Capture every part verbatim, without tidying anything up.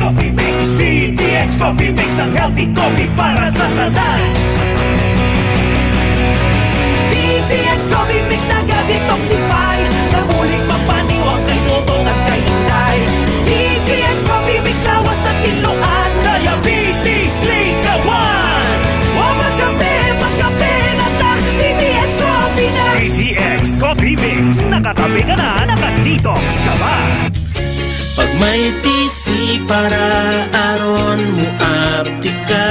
Coffee Mix, D T X Coffee Mix, ang healthy coffee para sa tanan. D T X Coffee Mix, nagka-detoxify, nabulig magpaniwang kay Dodong at kay Inday. D T X Coffee Mix, lawas na pinluan, diabetes, likawan. Wa magkape, magkape na ta, D T X Coffee na. D T X Coffee Mix, nakakape ka na, naka-detox ka pa. Pag may T C para aron mo aptika.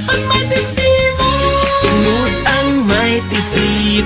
Pag may T C mo. Tungod ang may T C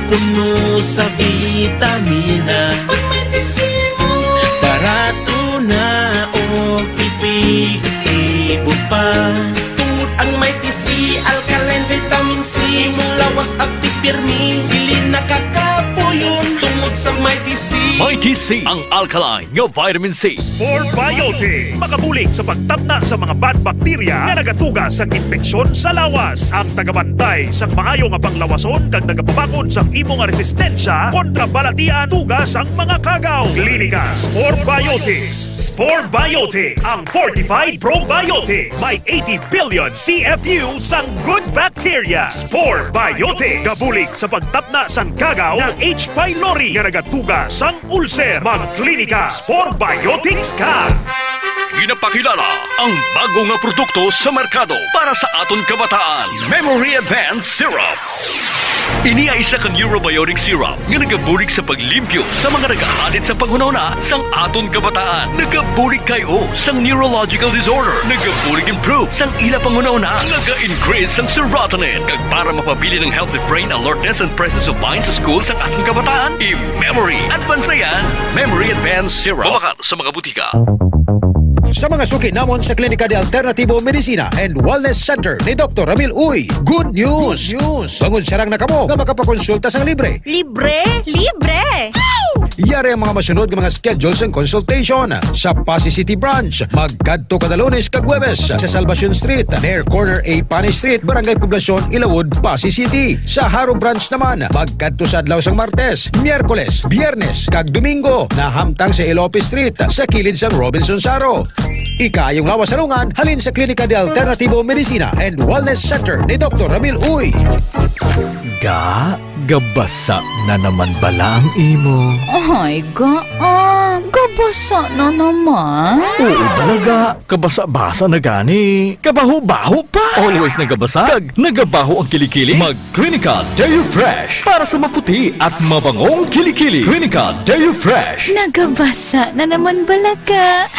puno sa vitamina. Pag may T C mo. Barato na o epektibo pa. Tungod ang may T C, alkaline vitamin C, mong lawas aptik pirmi, dili nakakapuyon tungod sa may T C. May T C, ang alkaline nga vitamin C. Spore Biotics. Makabulig sa pagtapna sa mga bad bacteria nga nagatuga sang impeksyon sa lawas. Ang tagabantay sang maayo nga panglawason kag nagapabakod sang imo nga resistensya kontra balatian tuga sang mga kagaw. Klinika Spore Biotics. Spore Biotics, ang fortified probiotics. May eighty billion C F U sang good bacteria. Spore Biotics. Gabulig sa pagtapna sang kagaw nga H. pylori nga nagatuga sang ulcer. Magklinika Spore Biotics ka. Ginapakilala ang bago nga produkto sa merkado para sa aton kabataan, Memory Advance Syrup. Ini ay isa ka neurobiotic syrup nga nagabulig sa paglimpyo sa mga nagahalid sa panghunahuna sang aton kabataan. Nagabulig kay o sang neurological disorder. Nagabulig improve sang ila panghunahuna. Naga-increase sang serotonin. Kag para mapabilin ang healthy brain alertness and presence of mind sa school sang aton kabataan, i-memory advance na yan. Memory Advance Syrup. Mabakal sa mga butika. Sa mga suki namon sa Klinika de Alternativo Medicina and Wellness Center ni Doktor Ramil Uy, good news! Good news! Bangod sarang na kamo nga makapakonsulta sang libre. Libre? Libre! Yari ang mga masunod nga mga schedule sang consultation. Sa Passi City Branch, magkadto kada Lunes kag Huwebes sa Salvacion Street, near corner A Panay Street, Barangay Poblacion, Ilawod, Passi City. Sa Jaro Branch naman, magkadto sa adlaw sang Martes, Miyerkules, Biyernes, kag Domingo, nahamtang sa Elope Street, sa kilid sang Robinson Jaro. Ikaayong lawas sa lungan, halin sa Klinika de Alternativo Medicina and Wellness Center ni Doktor Ramil Uy. Ga, gabasa na naman bala ang imo? Ay, ga, ah, gabasa na naman. Oo, bala, ga. Kabasa-basa na gani. Kabaho-baho pa. Always nagabasa kag nagabaho ang kilikili. Mag Clinica Deo Fresh para sa maputi at mabangong kilikili. Clinica Deo Fresh. Nagabasa na naman bala ka.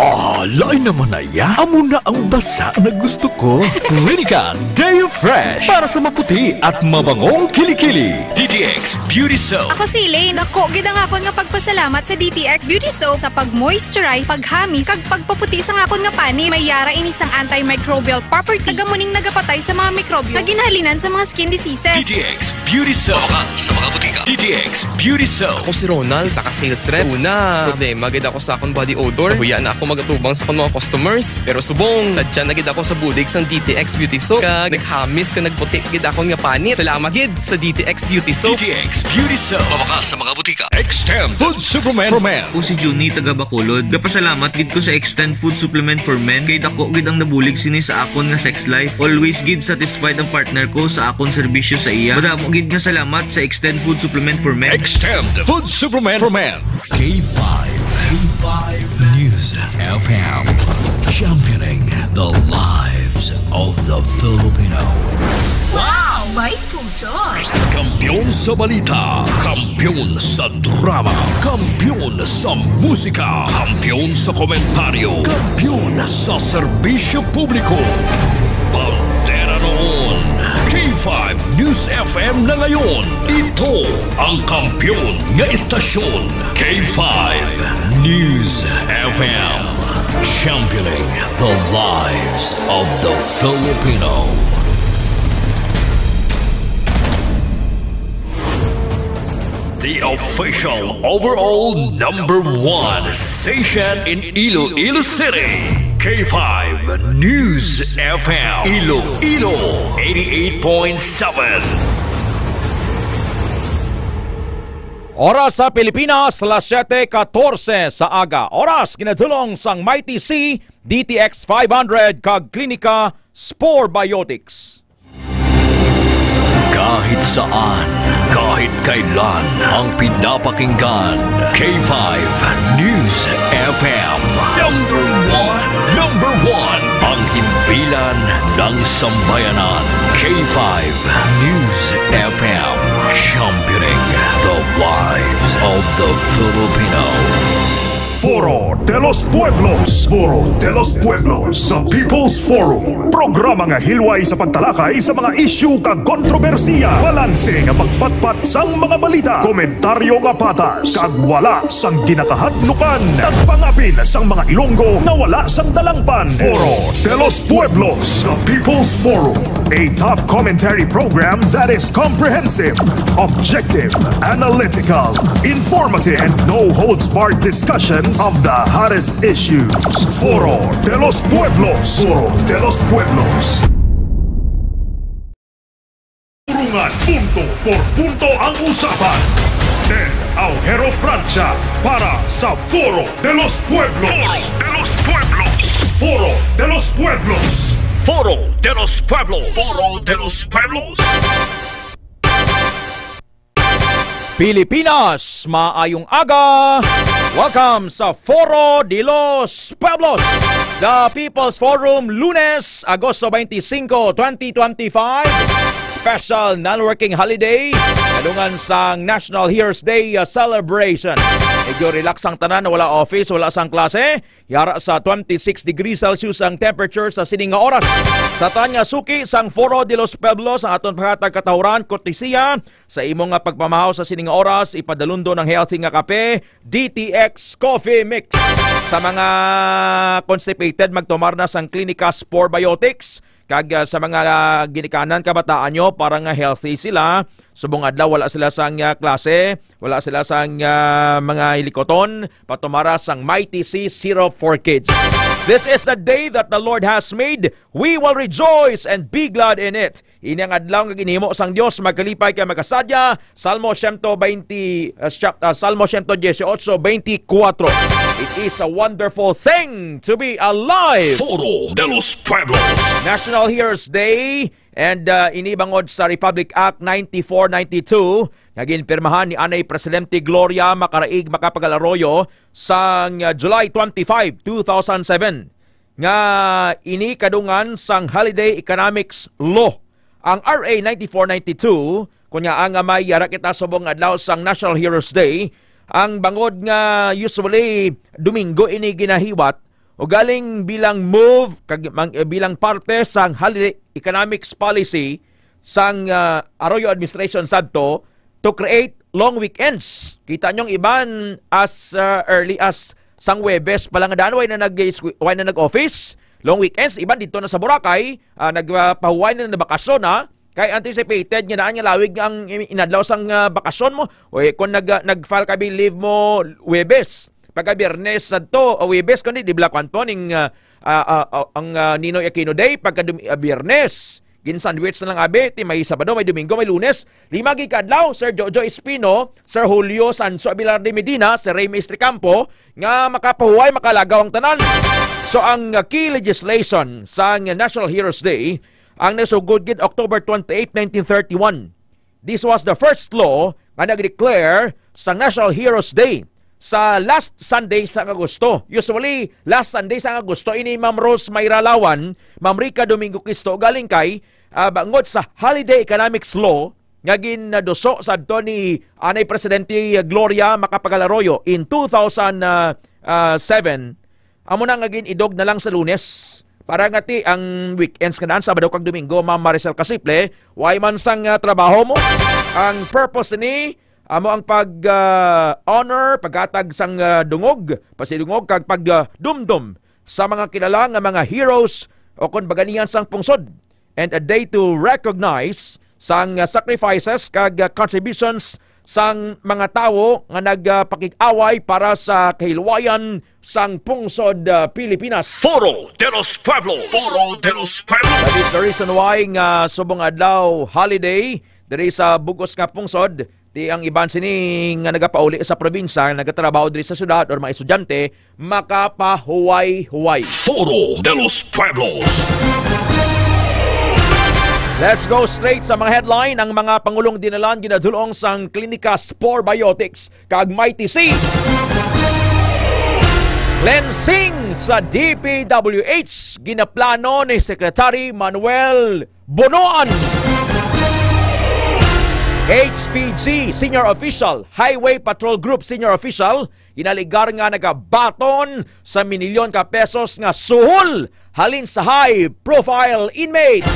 Ah, lain naman na ya. Amo na ang basa na gusto ko. Clinica Deo Fresh para sa maputi at mabangong kilikili. D T X Beauty Soap. Ako si Elaine. Dako gid ang akon nga pagpasalamat sa D T X Beauty Soap sa pag-moisturize, paghamis, kag pagpaputi sang akon nga panit. May yara ini sang antimicrobial property. Taga muning nagapatay sa mga mikrobyo nga ginhalinan sa mga skin diseases. D T X Beauty Soap. Mabakal sa mga butika. D T X Beauty Soap. Ako si Ronald, isa ka sales rep. Sa una, problema gid ako sa akong body odor. Nahuya na ako mag-atubang sa akong mga customers. Pero subong, sadya na gid ako sa bulig sang D T X Beauty Soap. Kag naghamis kag nagputi gid akon nga panit. Salamat gid sa D T X Beauty Soap. D T X Beauty Soap. Mabakal sa mga butika. Extend Food Supplement for Men. Ako si Junie, taga Bacolod. Gapasalamat gid ko sa Extend Food Supplement for Men kay dako gid ang nabulig sini sa akon nga sex life. Always gid satisfied ang partner ko sa akon serbisyo sa iya. Madamo gid nga salamat sa Extend Food Supplement for Men. Extend Food Supplement for Men. K five, K five News F M, championing the lives of the Filipino. Wow! May puso! Kampiyon sa balita, kampiyon sa drama, kampiyon sa musika, kampiyon sa komentaryo, kampiyon sa serbisyo publiko. Bandera noon, K five News F M na ngayon. Ito ang kampiyon nga istasyon, K five News F M. Championing the lives of the Filipino. The official overall number one station in Iloilo City, K five News F M, Iloilo, eighty-eight point seven. Oras sa Pilipinas, alas siyete katorse sa aga. Oras ginadulong sang Mighty C, D T X five hundred, kag Klinika Spore Biotics. Kahit saan, kahit kailan, ang pinapakinggan, K five News F M. Number one, number one, ang himpilan ng sambayanan, K five News F M, championing the lives of the Filipino. Foro de los Pueblos. Foro de los Pueblos, the People's Forum. Programa nga hilway sa pagtalakay sa mga isyu kag kontrobersiya. Balanse nga pagpatpat sang mga balita. Komentaryo nga patas kag wala sang ginakahadlukan. Nagpangapin sang mga Ilonggo nga wala sang dalangpan. Foro de los Pueblos, the People's Forum. A top commentary program that is comprehensive, objective, analytical, informative, and no holds barred discussions of the hottest issues. Foro de los Pueblos. Foro de los Pueblos. Purungan punto por punto ang usapan. Ted Aujero Francia para sa Foro de los Pueblos. Foro de los Pueblos. Foro de los Pueblos. Foro de los Pueblos. Foro de los Pueblos. Pilipinas, maayong aga. Welcome sa Foro de los Pueblos, the People's Forum, Lunes, Agosto twenty-five, twenty twenty-five. Special non-working holiday, kadungan sang National Heroes Day, uh, celebration. Medyo relax ang tanan, wala office, wala sang klase. Yara sa twenty-six degrees Celsius ang temperature sa sining nga oras. Sa tan nga suki sang Foro de los Pueblos, ang aton paghatag katahuran, kortesiya sa imo nga pagpamahaw sa sining nga oras, ipadalundon ang healthy nga kape, D T X Coffee Mix. Sa mga constipated, magtumar na sang Clinicas Probiotics. Kag, ah, sa mga, ah, ginikanan, kabataan nyo, para nga healthy sila. Subong adlaw, wala sila sang, ah, klase, wala sila sang, ah, mga hilikoton, patumara sang Mighty C Syrup for Kids. This is the day that the Lord has made. We will rejoice and be glad in it. Ini ang adlaw nga ginhimo sang Dios, magkalipay kag magkasadya. Salmo siyento twenty, uh, chap-, uh, Salmo siyento dieciocho veinticuatro. It is a wonderful thing to be alive. Foro de los Pueblos. National Heroes Day and, uh, ini bangod sa Republic Act ninety-four ninety-two nga ginpirmahan ni anay Presidente Gloria Macaraig Macapagal Arroyo sang, uh, July twenty-five, two thousand seven, nga ini kadungan sang Holiday Economics Law, ang R A ninety-four ninety-two, kunya nga may yara kita subong adlaw sang National Heroes Day, ang bangod nga usually Domingo ini ginahiwat, ugaling bilang move kag mang-, eh, bilang parte sang Holiday Economics Policy sang, ah, Arroyo administration sadto, to create long weekends. Kita nyo ang iban as, ah, early as sang Huwebes pa lang daan, way na nag-, way na nag-office. Long weekends, iban dito na sa Boracay, ah, nagpahuway na na bakasyon, ha? Kay anticipated nga daan nga lawig ang inadlaw sang, ah, bakasyon mo. O, eh, kung nag-, ah, nag-file ka bi leave mo Huwebes, pagka Biyernes sadto, o Huwebes, kundi di bala kwan to ning, ah, ah, ah, ah, ang, ah, Ninoy Aquino Day, pagka dum-, ah, Biyernes. Gin-sandwich na lang abi, ti may Sabado, may Domingo, may Lunes. Lima gid ka adlaw, Sir Jojo Espino, Sir Julio Sancho Abelarde Medina, Sir Rey Maestre Campo, nga makapahuway, makalagaw ang tanan. So, ang, uh, key legislation sang National Heroes Day, ang nasugod gid October twenty-eight, nineteen thirty-one. This was the first law nga nag-declare sa National Heroes Day sa last Sunday sa Agosto. Usually, last Sunday sa Agosto, ini Ma'am Rose Mayra Lawan, Ma'am Rica Domingo Cristo, galing kay, ah, bangod sa Holiday Economics Law nga ginaduso sadto ni anay Presidente Gloria Macapagal Arroyo in two thousand seven, amo na nga gin-idog na lang sa Lunes. Para nga ti ang weekends nga daan, Sabado kag Domingo, Ma'am Maricel Casiple, way man sang, ah, trabaho mo. Ang purpose ni amo ang pag, ah, honor, paghatag sang, ah, dungog, pasidungog kag pag, ah, dumdom sa mga kilala nga mga heroes o kon baganihan sang pungsod, and a day to recognize sang, uh, sacrifices kag, uh, contributions sang mga tawo nga nagpakig-away para sa kahilwayan sang pungsod, uh, Pilipinas. Foro de los Pueblos. Foro de los Pueblos. That is the reason why nga subong adlaw holiday diri sa bugos nga pungsod, Ti ang iban sini nga nagapauli sa probinsya, nagatrabaho diri sa syudad, or mga estudyante, makapahuway-huway. Foro de los Pueblos. Let's go straight sa mga headline. Ang mga pangulong dinalan ginadulong sang Klinika Spore Biotics kag Mighty C. Cleansing sa D P W H ginaplano ni Secretary Manuel Bonoan. H P G senior official, Highway Patrol Group senior official, ginaligar nga nagabaton sa minilyon ka pesos nga suhol halin sa high-profile inmate.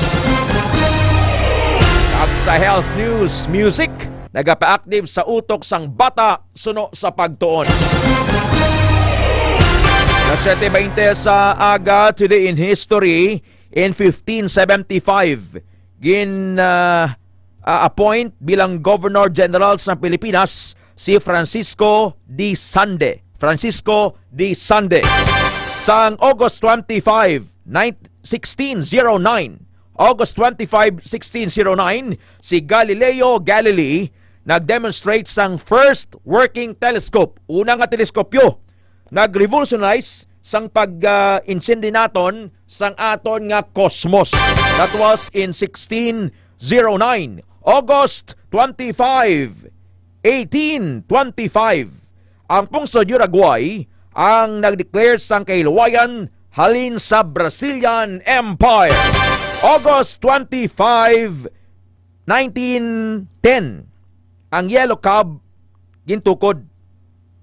Kag sa health news, music, nagapaaktive sa utok sang bata suno sa pagtuon. Alas siyete baynte sa aga, today in history, in fifteen seventy-five, gin, ah, ah, appoint bilang Governor General sa Pilipinas si Francisco de Sande. Francisco de Sande. Sang August twenty-five, nine, sixteen zero nine, August twenty-five, sixteen zero nine, si Galileo Galilei nag-demonstrate sang first working telescope, una nga teleskopyo. Nag-revolutionize sang pag, ah, intindi naton sang aton nga kosmos. That was in sixteen zero nine. August twenty-five, eighteen twenty-five, ang pungsod Uruguay ang nag-declare sang kahilwayan halin sa Brazilian Empire. August twenty-five, nineteen ten, ang Yellow Cab gintukod.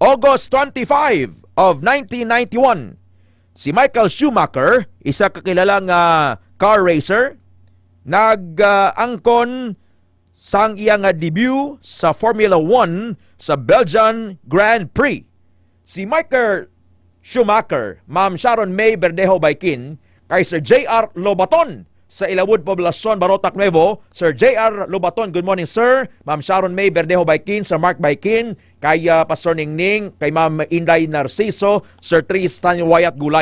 August twenty-five of nineteen ninety-one, si Michael Schumacher, isa ka kilala nga car racer, nag, ah, angkon sang iya nga debut sa Formula One sa Belgian Grand Prix. Si Michael Schumacher, Ma'am Sharon May Verdejo Baikin, kay Sir J R Lobaton sa Ilawod Poblacion, Barotac Nuevo. Sir J R Lobaton, good morning, sir. Ma'am Sharon May Verdejo Baikin, Sir Mark Baikin, kay, ah, Pastor Ningning, kay Ma'am Inday Narciso, Sir Tristan Wyatt Gulay.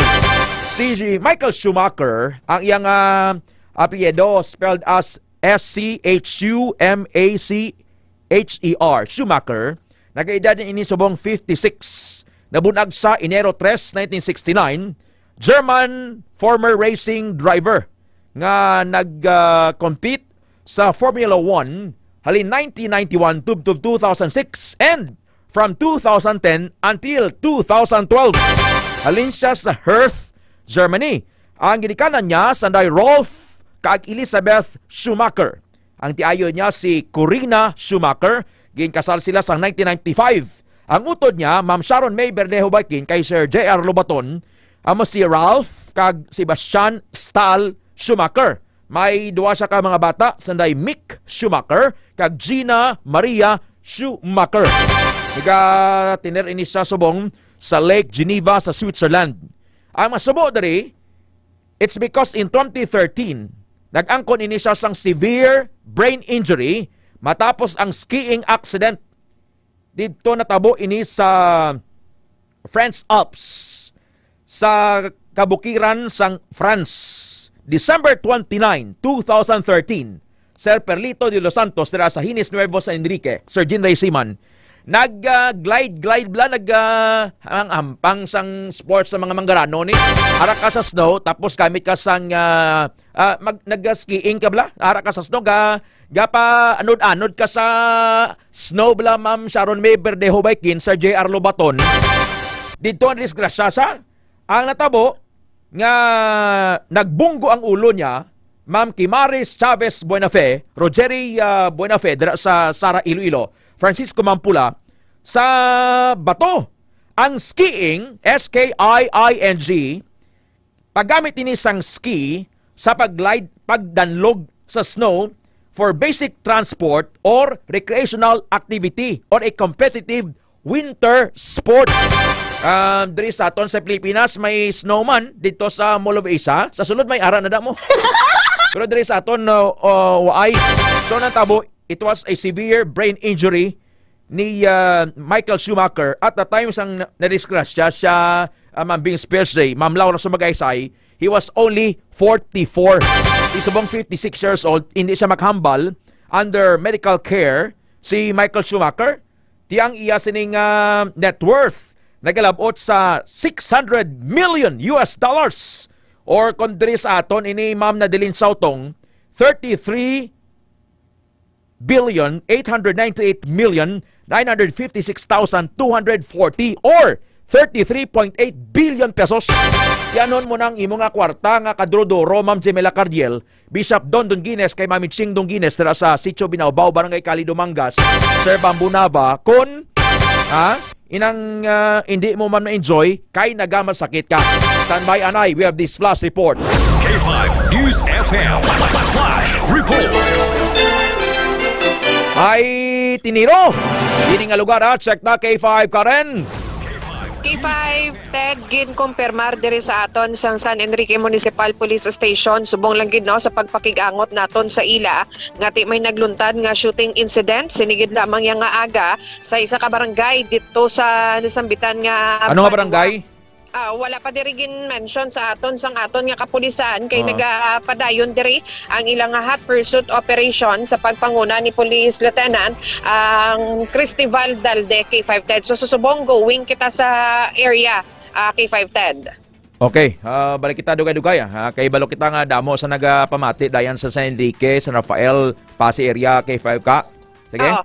Si Michael Schumacher, ang iyang, ah, apelyido spelled as S C H U M A C H E R, Schumacher, nagkaedad ini subong fifty-six. Nabunag sa Enero tres, nineteen sixty-nine, German former racing driver nga nag, ah, compete sa Formula One halin nineteen ninety-one tubtob two thousand six and from two thousand ten until two thousand twelve. Halin siya sa Herth, Germany. Ang ginikanan niya sanday Rolf kag Elizabeth Schumacher. Ang tiayon niya si Corina Schumacher. Ginkasal sila sang nineteen ninety-five. Ang utod niya, Ma'am Sharon May Verdejo Baikin, kay Sir J R Lobaton, amo si Ralph kag Sebastian Stahl Schumacher. May duwa siya ka mga bata, sanday Mick Schumacher kag Gina Maria Schumacher. Nagatener ini sa subong sa Lake Geneva sa Switzerland. Ang masubo diri, it's because in twenty thirteen, nag-angkon ini siya sang severe brain injury matapos ang skiing accident. Didto natabo ini sa French Alps, sa kabukiran sang France. December twenty-nine, two thousand thirteen, Sir Perlito de los Santos dira sa Henes Nuevo, San Enrique, Sir Jean Ray Siman, nag, ah, glide, glide bla, nag, ah, ang ampang sang sports sa mga manggarano ni. Ara ka sa snow, tapos gamit ka sang, ah, ah, mag, nag-skiing ka bla, ara ka sa snow, ga, gapa anod-anod ka sa snow bla, Ma'am Sharon May Verdejo Baikin, Sir J R Lobaton. Didto ang disgrasya sa ang natabo nga nagbunggo ang ulo niya, Ma'am Kimaris Chavez Buenafe, Rogeri, ah, Buenafe, dira sa Sara, Iloilo, Francisco Mampula, sa bato. Ang skiing, S K I I N G, paggamit ini sang ski sa pag-glide, pagdanlog sa snow for basic transport or recreational activity or a competitive winter sport. Ah, diri sa aton sa Pilipinas, may snowman dito sa Mall of Asia. Sa sulod, may ara na da mo. Pero diri sa aton, no, oh, waay. So, natabo, it was a severe brain injury ni, ah, Michael Schumacher. At the time sang na-, nadisgrasya siya, ah, Ma'am Bing Spears Day, Ma'am Laura Sumagaysay, he was only forty-four. Isubong fifty-six years old, hindi siya makahambal under medical care si Michael Schumacher, ti ang iya sining, ah, net worth nagalabot sa six hundred million U S dollars. Or kung diri sa aton ini, Ma'am Nadeline Sautong, thirty-three billion eight hundred ninety-eight million nine hundred fifty-six thousand two hundred forty or thirty-three point eight billion pesos. Yanon mo nang imo nga kwarta nga kaduro-duro, Ma'am Jemela Cardiel, Bishop Don Donguines kay Mami Ching Donguines dira sa Sitio Binaubao, Barangay Cali, Dumangas, Sir Bambunaba, kun, ha? Inang, ah, hindi mo man ma-enjoy kay nagamasakit ka. Stand by, anay. We have this flash report. K five News F M Flash Report. Ay, tiniro. Dini nga lugar, ha? Check na, K five Karen. K five, Ted, ginkumpirmar diri sa aton sang San Enrique Municipal Police Station, subong lang gid, no, sa pagpakig-angot naton sa ila nga ti may nagluntad nga shooting incident sini gid lamang yang nga aga sa isa ka barangay dito sa nasambitan nga Ano nga barangay? Ah, wala pa diri gin-mention sa aton sang aton nga kapulisan kay Ah. nagapadayon diri ang ilang hot pursuit operation sa pagpanguna ni Police Lieutenant ang Cristival Dalde, K five Ted. So, susubong, going kita sa area, ah, K five Ted. Okay, ah, balik kita dugay-dugay, ah. Ah, kay balo kita nga damo sa nagapamati dayan sa San Enrique, San Rafael, Passi area, K five ka. Sige. Oo.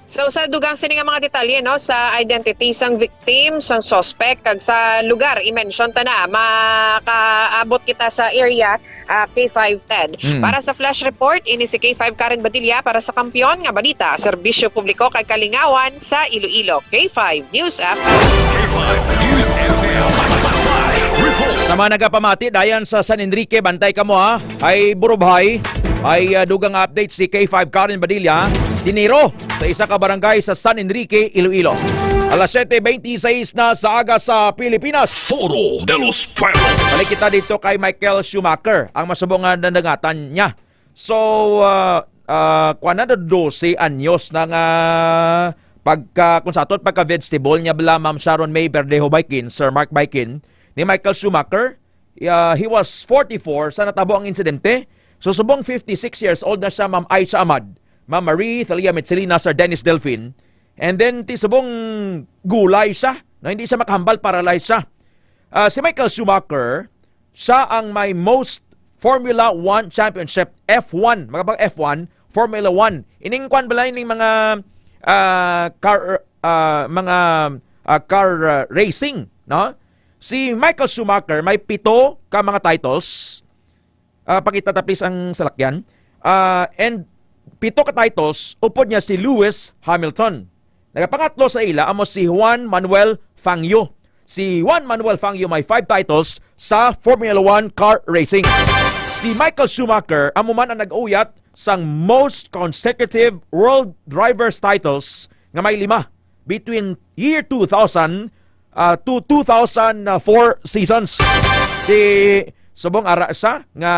So, sa dugang sini nga mga detalye, no, sa identity sang victim, sang suspect, kag sa lugar, i-mention ta na, makaabot kita sa area, ah, K five Ted. Mm. Para sa flash report, ini si K five Karen Badilla para sa Kampiyon nga Balita, Serbisyo Publiko kag Kalingawan sa Iloilo. K five News F M. K five News F M Flash Report. Sa mga nagapamati dayan sa San Enrique, bantay kamo, ha. Ay burubhay, ay, ah, dugang update si K five Karen Badilla. Tiniro sa isa ka barangay sa San Enrique, Iloilo. Alas siyete beintiseis na sa aga sa Pilipinas. Foro de los Pueblos. Balik kita dito kay Michael Schumacher, ang masubo nga nadangatan niya. So, ah, ah, kuwan na, dose anyos na nga pagka, kung sa aton, pagka-vegetable niya bala, Ma'am Sharon May Verdejo Baikin, Sir Mark Baikin, ni Michael Schumacher. Ah, he was forty-four sa natabo ang insidente. So, subong fifty-six years old na siya, Ma'am Aisha Ahmad, Ma'am Marie Thalia Mitsilina, Sir Dennis Delfin. And then, ti subong gulay siya, no? Hindi siya makahambal, paralyzed siya. Ah, si Michael Schumacher, siya ang may most Formula One Championship, F one, mga bang F one, Formula One. Ining kwan bala, ining mga, ah, car, ah, mga, ah, car, ah, racing, no? Si Michael Schumacher may pito ka mga titles. Ah, pakita tapis ang salakyan. Ah, and pito ka titles, upod niya si Lewis Hamilton. Nagapangatlo sa ila amo si Juan Manuel Fangio. Si Juan Manuel Fangio may five titles sa Formula One car racing. Si Michael Schumacher amo man ang nag-uyat sang most consecutive world drivers titles nga may lima between year two thousand, ah, to two thousand four seasons. Di subong ara siya nga,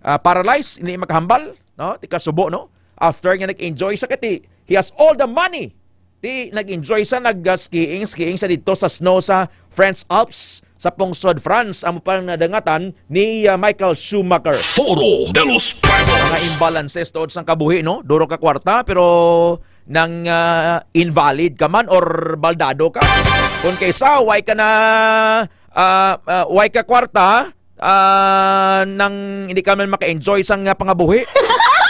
ah, paralyzed, hindi makahambal, no? Ti kasubo, no? After nga nag-enjoy sa kati, he has all the money. Ti nag-enjoy sa nag-skiing, skiing sa dito sa snow sa French Alps, sa pungsod France, amo pa ang nadangatan ni, ah, Michael Schumacher. Foro de los Pueblos. Mga imbalances tuod sang kabuhi, no? Duro ka kwarta, pero nang, ah, invalid ka man or baldado ka. Kung kaysa, way ka na, ah, ah, way ka kwarta, ah, nang hindi ka man maka-enjoy sang, ah, pangabuhi.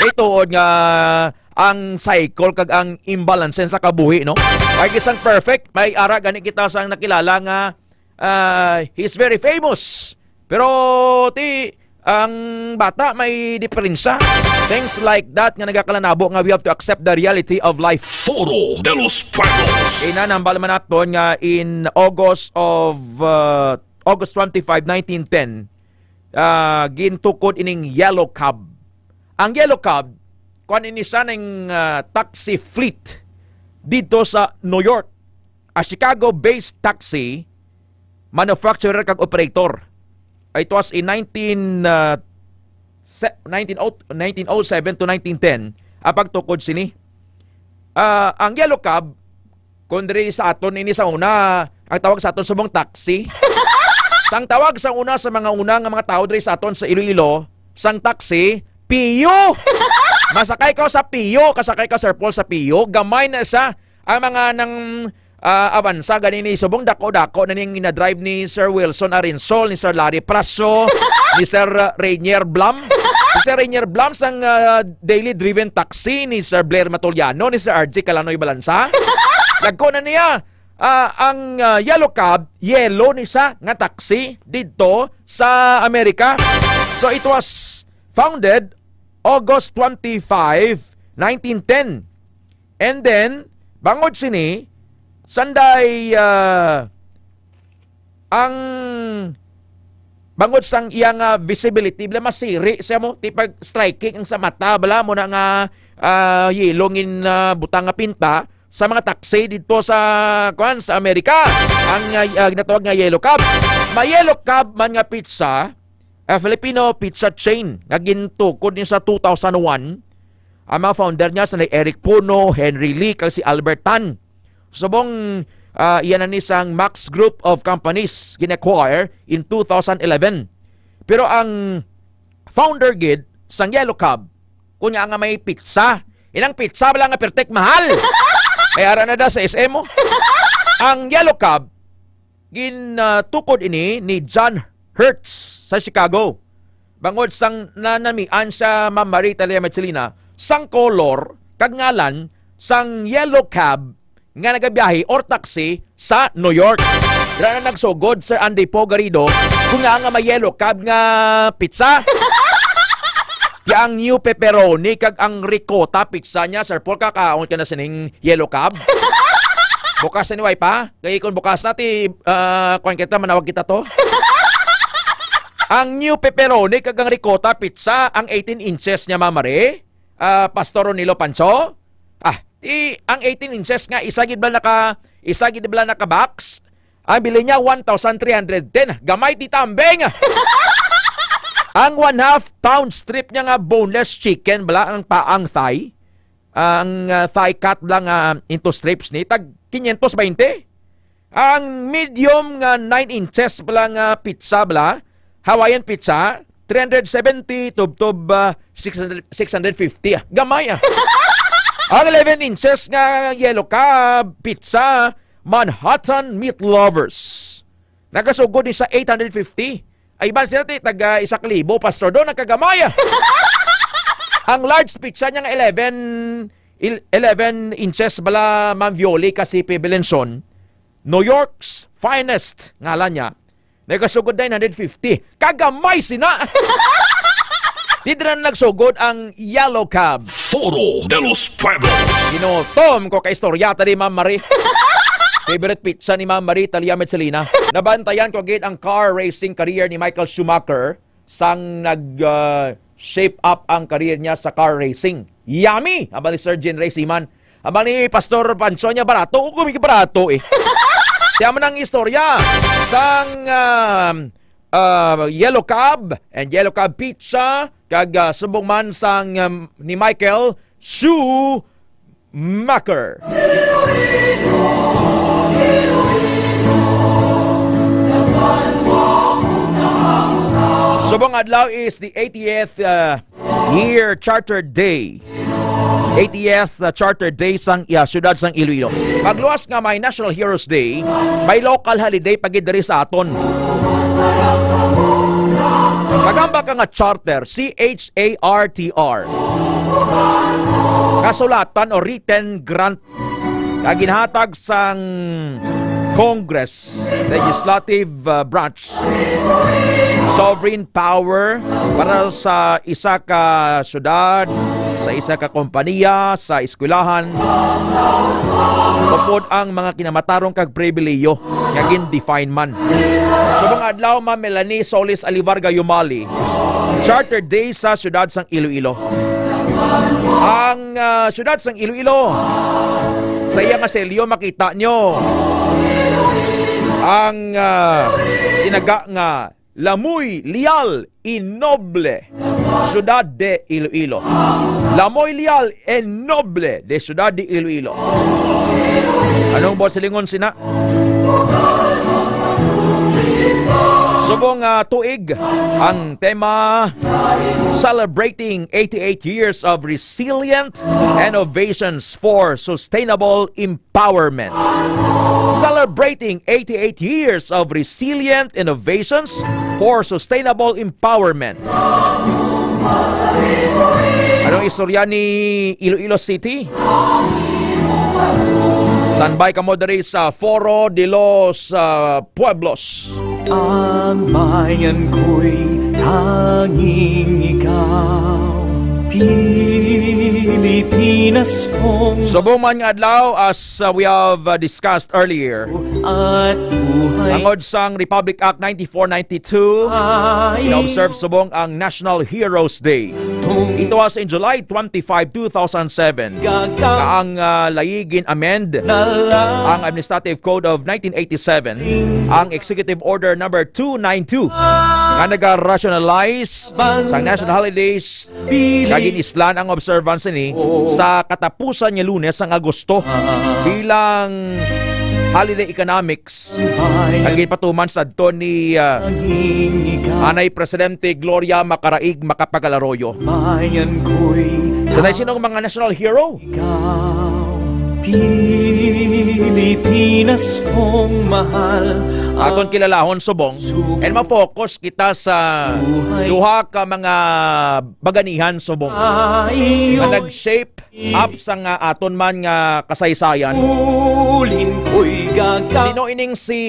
Eh, tuod nga ang cycle kag ang imbalance sa kabuhi, no? Way isang perfect, may ara gani kita sang nakilala nga, ah, he's very famous. Pero ti, ang bata may diferensya. Things like that nga nagakalanabo nga we have to accept the reality of life. Foro de los Pueblos. Ina, nambal man naton nga in August of, uh, August twenty-five, nineteen ten, ah, gintukod ining Yellow Cab. Ang Yellow Cab, kuan ini sa ning, ah, taxi fleet dito sa New York. A Chicago-based taxi manufacturer kag operator. It was in nineteen, ah, se-, nineteen oh, nineteen oh seven to nineteen ten ang pagtukod sini. Ah, ang Yellow Cab, kung diri sa aton ini sa una, ang tawag sa aton subong taxi. Sang tawag sa una sa mga una nga mga tao diri sa aton sa Iloilo, sang taxi, piyo. Masakay ka sa Pio, kasakay ka, Sir Paul, sa Pio, gamay na sa ang mga nang, ah, awansa gani ni subong dako-dako na ning ginadrive ni Sir Wilson Arinsol, ni Sir Larry Praso, ni Sir, ah, Rainier Blam. Si Sir Rainier Blam sang, ah, daily driven taxi ni Sir Blair Matoliano, ni Sir R J Kalanoy Balansa. Dagko na niya, ah, ang, ah, Yellow Cab, yellow ni siya nga taxi didto sa Amerika. So it was founded August twenty-five, nineteen ten. And then, bangod sini, sanday, ah, ang bangod sang iya nga visibility, bala masiri siya mo, ti pag striking ang sa mata, bala mo na nga, ah, yellow ngin, ah, butang nga pinta sa mga taxi didto sa, kuan, sa Amerika. Ang, ah, ah, ginatawag nga Yellow Cab. May Yellow Cab man nga pizza, ah, Filipino pizza chain nga gintukod ni sa two thousand one. Ang mga founder niya sila Eric Puno, Henry Lee, kag si Albert Tan. Subong, ah, iya na ni sang Max Group of Companies gin-acquire in two thousand eleven. Pero ang founder gid sang Yellow Cab, kunya nga may pizza. Inang pizza bala nga pertek mahal. Ay ara na da sa S M mo. Ang Yellow Cab, gin, ah, tukod ini ni John Hertz sa Chicago. Bangod sang nanamian sa Ma'am Marie Talia Medcelina sang kolor kag ngalan sang Yellow Cab nga nagabiyahe or taxi sa New York. Dira na nagsugod, Sir Andy Poe Garrido, kung nga nga may Yellow Cab nga pizza. Ti ang new pepperoni kag ang ricotta pizza niya, Sir Paul, kakaon ka na sining Yellow Cab? Bukas na ni way pa? Kay kung bukas na, ti, ah, kuwan kita, manawag kita to. Ang new pepperoni kag ang ricotta pizza, ang eighteen inches niya, Ma'am Marie, ah, Pastor Ronilo Pancho. Ah, ti, ang eighteen inches nga, isa gid ba naka, isa gid ba naka box? Ang bili niya, one thousand three hundred ten. Gamay ti tambeng. Ang one half pound strip niya nga boneless chicken, bala ang paang thigh. Ang, ah, thigh cut lang, ah, into strips ni, tag quinientos baynte. Ang medium nga nine inches bala nga pizza bala, Hawaiian pizza, three hundred seventy, tubtob, ah, six hundred, six hundred fifty, ah. Gamay, ah. Ang eleven inches nga Yellow Cab pizza, Manhattan Meat Lovers, nagasugod ni sa eight hundred fifty. Ay, iban sila ti, taga isa ka libo, Pastor, do, nagkagamay, ah. Ang large pizza niya nga eleven, il-, eleven inches bala, Ma'am Violi, kasi Belenson, New York's finest, ngalan niya. Nagasugod nine hundred fifty. Kagamay sina! Di dira na nagsugod ang Yellow Cab. Foro de los Pueblos. Ginutom ko ka istorya ta di, Ma'am Marie. Favorite pizza ni Ma'am Marie Talia Medcelina. Nabantayan ko gid ang car racing career ni Michael Schumacher sang nag, ah, shape up ang career niya sa car racing. Yummy! Abang ni Sir Jean Ray Siman. Abang ni Pastor Pancho niya, barato. O, kung barato eh. Tiyaman ang istorya sang, ah, ah, Yellow Cab and Yellow Cab Pizza kag, ah, subong man sang, um, ni Michael Schumacher. Subong adlaw is the eightieth, uh, year Charter Day. Eightieth, uh, Charter Day sang, yeah, siyudad sang Iloilo. Pagluwas nga may National Heroes Day, may local holiday pa gid diri sa aton. Magamba ka nga charter, C H A R T R. Kasulatan o written grant nga ginhatag sang Congress, legislative, uh, branch, sovereign power para sa isa ka syudad, sa isa ka kompanya, sa eskwelahan, upod ang mga kinamatarong kag pribilehiyo nga gin-define man. Subong adlaw, Ma'am Melanie Solis Alivarga Yumali, Charter Day sa siyudad sang Iloilo. Ang, ah, siyudad sang Iloilo, sa iya nga selyo makita nyo ang, ah, tinaga nga La muy leal y noble ciudad de Iloilo. La muy leal y noble de ciudad de Iloilo. Anong buot silingon sina? Subong, ah, tuig ang tema, Celebrating eighty-eight Years of Resilient Innovations for Sustainable Empowerment. Celebrating eighty-eight Years of Resilient Innovations for Sustainable Empowerment. Anong istorya ni Iloilo City? Standby kamo diri sa Foro de los, ah, Pueblos. Ang bayan ko'y tanging ikaw, Pilipinas kong Subong man nga adlaw, as, uh, we have, uh, discussed earlier, at buhay angod sang Republic Act ninety-four ninety-two, ay ina-observe subong ang National Heroes Day. Ito was in July twenty-five, two thousand seven, nga ang, ah, layi gin-amend ang Administrative Code of nineteen eighty-seven, ang Executive Order Number two nine two, nga naga-rationalize sa national holidays, kag gin-islan ang observance ini sa katapusan nga Lunes sang Agosto bilang holiday economic Kag ginpatuman sadto ni, ah, Anay Presidente Gloria Macaraig Macapagal Arroyo. Sa naay sinong mga national hero? Ikaw, Pilipinas kong mahal. Aton kilalahon subong and ma-focus kita sa duha ka mga baganihan subong nga nag-shape up sa nga aton man nga kasaysayan. Ulin ko'y gaga- Sino ining si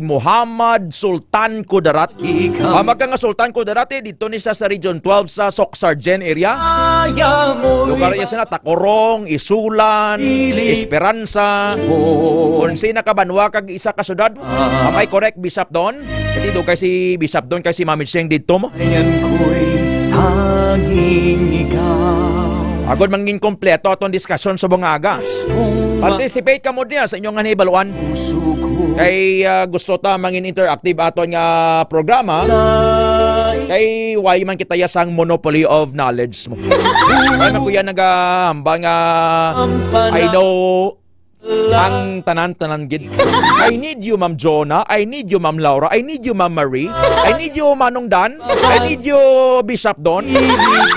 Muhammad Sultan Kudarat? Ikaw. Ah, magka nga Sultan Kudarat, eh, dito ni sa, sa Region twelve sa Soccsksargen area. Kaya mo Lugar iba- niya sina Tacorong, Isulan, Pili- Esperanza, Kung sina ka banwa kag isa ka syudad. Ah. Am I correct, Bishop Don? Kati dugay si Bishop Don kay si Mami Cheng didto mo. Ayan ko'y tanging ikaw. Agod mangin kompleto aton diskusyon sa mga aga. Mas kung ma- Participate kamo diya sa inyong nga nahibaluan. Puso ko. Kay, ah, gusto ta mangin interactive aton nga programa. Sa- Kay why man kita ya sang monopoly of knowledge mo. Ano ko yan nagahambal nga Ang pana- I know ang tanan-tanan gid. I need you, Ma'am Jonah. I need you, Ma'am Laura. I need you, Ma'am Marie. I need you, Manong Dan. I need you, Bishop Don.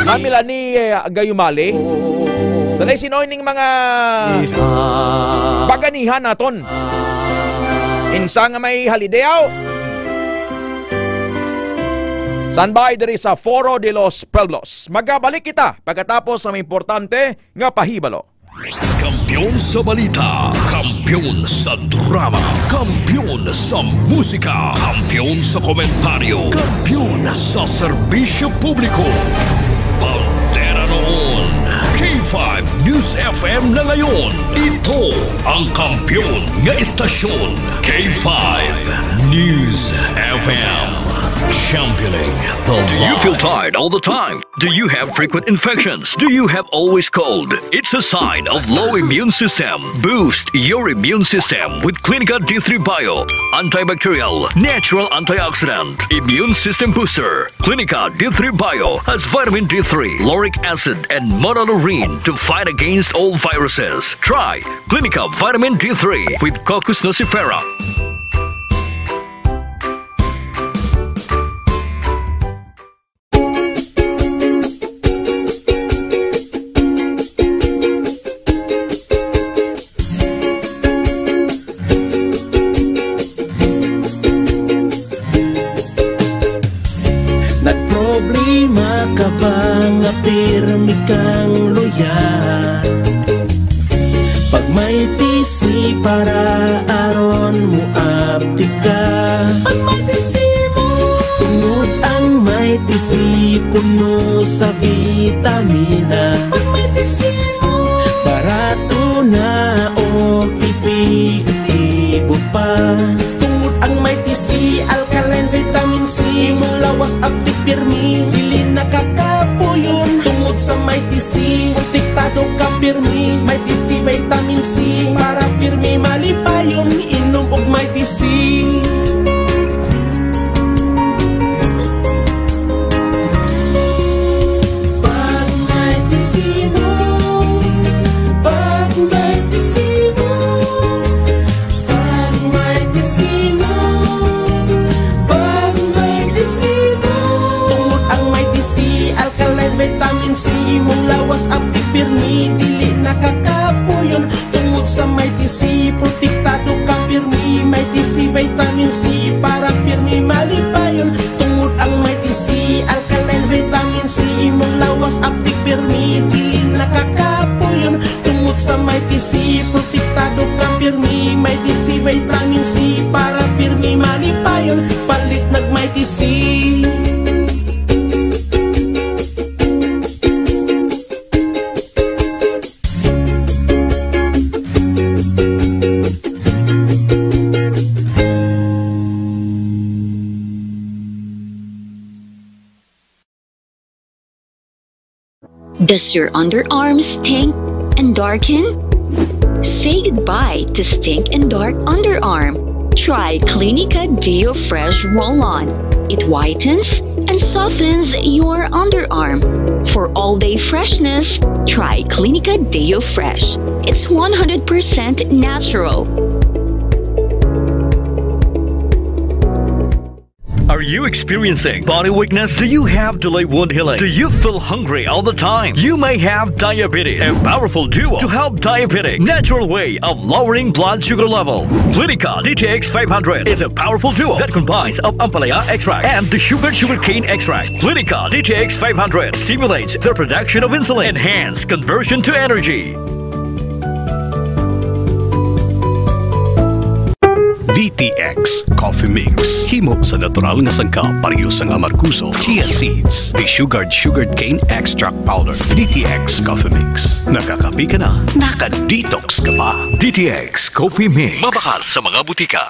Ma'am Melanie, eh, Gayumali. Sa naay sino ning mga baganihan naton? Insa nga may halidayaw? Standby diri sa Foro de los Pueblos. Magabalik kita pagkatapos sa mga importante nga pahibalo. Kampiyon sa balita, kampiyon sa drama, kampiyon sa musika, kampiyon sa komentaryo, kampiyon sa serbisyo publiko. Bandera noon, K five News F M na ngayon. Ito ang kampiyon nga istasyon, K five News F M. Championing the Do you feel tired all the time? Do you have frequent infections? Do you have always cold? It's a sign of low immune system. Boost your immune system with Clinica D three Bio. Antibacterial, natural antioxidant, immune system booster. Clinica D three Bio has vitamin D three, lauric acid, and monolaurin to fight against all viruses. Try Clinica Vitamin D three with Cocos nucifera. Nagproblema ka ba nga pirmi kang luya? Pag may T C para aron mo aptik ka. Pag may T C mo. Tungod ang may T C puno sa vitamina. Pag may T C mo. Barato na o epektibo pa. Tungod ang may T C, alkaline vitamin C, imong lawas aptik pirmi, dili nakakapuyon. Tungod sa may T C, protektado ka pirmi. May T C vitamin C, para pirmi malipayon. Inom og may T C. Pag may T C mo, pag may T C mo, pag may T C mo, pag Alkaline vitamin C, imong lawas abtik pirmi, dili nakakapuyon. Tungod sa Mighty C, protektado ka pirmi. Mighty C vitamin C, para pirmi malipayon. Tungod ang Mighty C, alkaline vitamin C, imong lawas abtik pirmi, dili nakakapuyon. Tungod sa Mighty C, protektado ka pirmi. Mighty C vitamin C, para pirmi malipayon. Palit nag Mighty C. Does your underarm stink and darken? Say goodbye to stink and dark underarm. Try Clinica Deo Fresh Roll-On. It whitens and softens your underarm. For all-day freshness, try Clinica Deo Fresh. It's one hundred percent natural. Are you experiencing body weakness? Do you have delayed wound healing? Do you feel hungry all the time? You may have diabetes. A powerful duo to help diabetic. Natural way of lowering blood sugar level. Clinica D T X five hundred is a powerful duo that combines of ampalaya extract and the sugar sugarcane extract. Clinica D T X five hundred stimulates the production of insulin, enhance conversion to energy. D T X Coffee Mix. Himo sa natural nga sangkap, pareho sang amargoso, chia seeds, desugared sugarcane extract powder. D T X Coffee Mix. Nakakape ka na, naka-detox ka pa. D T X Coffee Mix. Mabakal sa mga butika.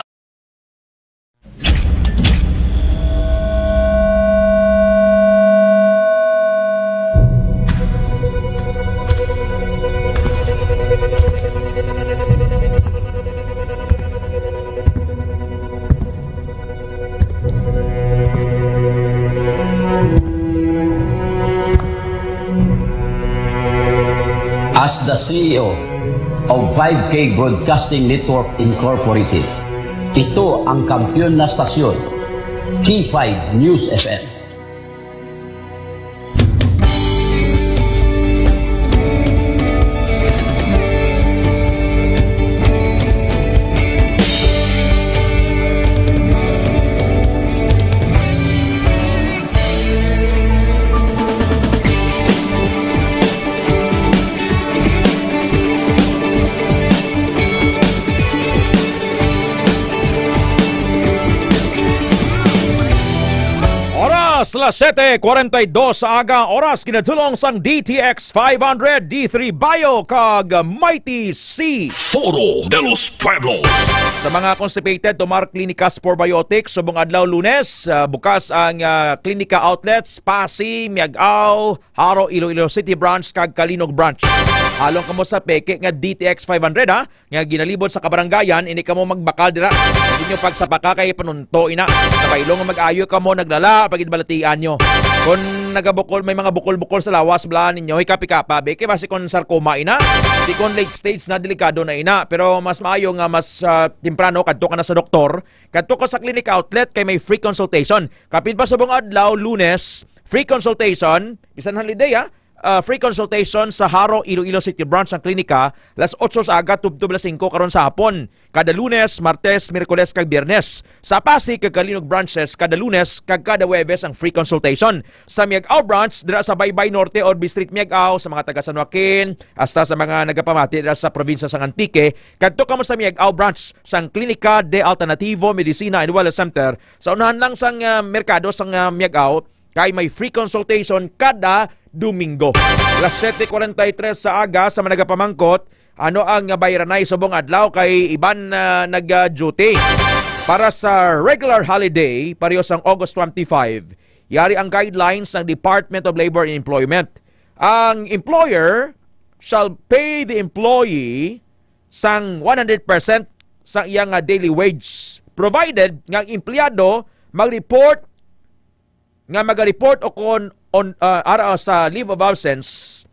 As the C E O of five K Broadcasting Network Incorporated, ito ang kampiyon na stasyon, K five News F M. Oras, las siete cuarenta y dos sa aga, oras kinatulong sang D T X five hundred, D three Bio, kag Mighty C. Foro de los Pueblos. Sa mga constipated, tumar Clinicas Probiotics, subong adlaw Lunes, ah, bukas ang, ah, Clinica outlets, Pasi, Miag-ao, Jaro, Iloilo City Branch, kag Calinog Branch. Halong kamo sa peke nga D T X five hundred, ha? Nga ginalibot sa kabaranggayan, ini kamo magbakal dira. Hindi nyo pagsapaka kay panunto ina. Sa baylong nga mag-ayo kamo, naglala, pagidbalatian nyo. Kung nagabukol, may mga bukol-bukol sa lawas, blaan ninyo, hikap-hikapa, be, kay basi kung sarcoma ina. Di kung late stage na, delikado na ina. Pero mas maayo nga mas, ah, temprano, kadto ka na sa doktor, kadto ka sa clinic outlet, kay may free consultation. Kapin pa subong adlaw, Lunes, free consultation, bisan holiday, ha? Ah, free consultation sa Jaro, Iloilo City Branch ang klinika, las otso sa aga tubtob las singko karon sa hapon. Kada Lunes, Martes, Miyerkules, kag Biyernes. Sa Pasig kag Calinog branches, kada Lunes kag kada Huwebes ang free consultation. Sa Miag-ao branch, dira sa Baybay Norte, Orbe Street, Miag-ao, sa mga taga San Joaquin, hasta sa mga nagapamati dira sa probinsya sang Antique, kadto kamo sa Miag-ao branch sang Klinika de Alternativo Medicina and Wellness Center, sa unahan lang sang, ah, merkado sang, ah, Miag-ao, kay may free consultation kada Domingo. Las siete cuarenta y tres sa aga, sa mga nagapamangkot, ano ang bayranay subong adlaw kay iban, ah, nag-duty. Para sa regular holiday, pareho sang August twenty-five, yari ang guidelines ng Department of Labor and Employment. Ang employer shall pay the employee sang one hundred percent sa iyang, ah, daily wage, provided nga ang empleyado mag-report nga maga-report o kon on, ah, ara sa leave of absence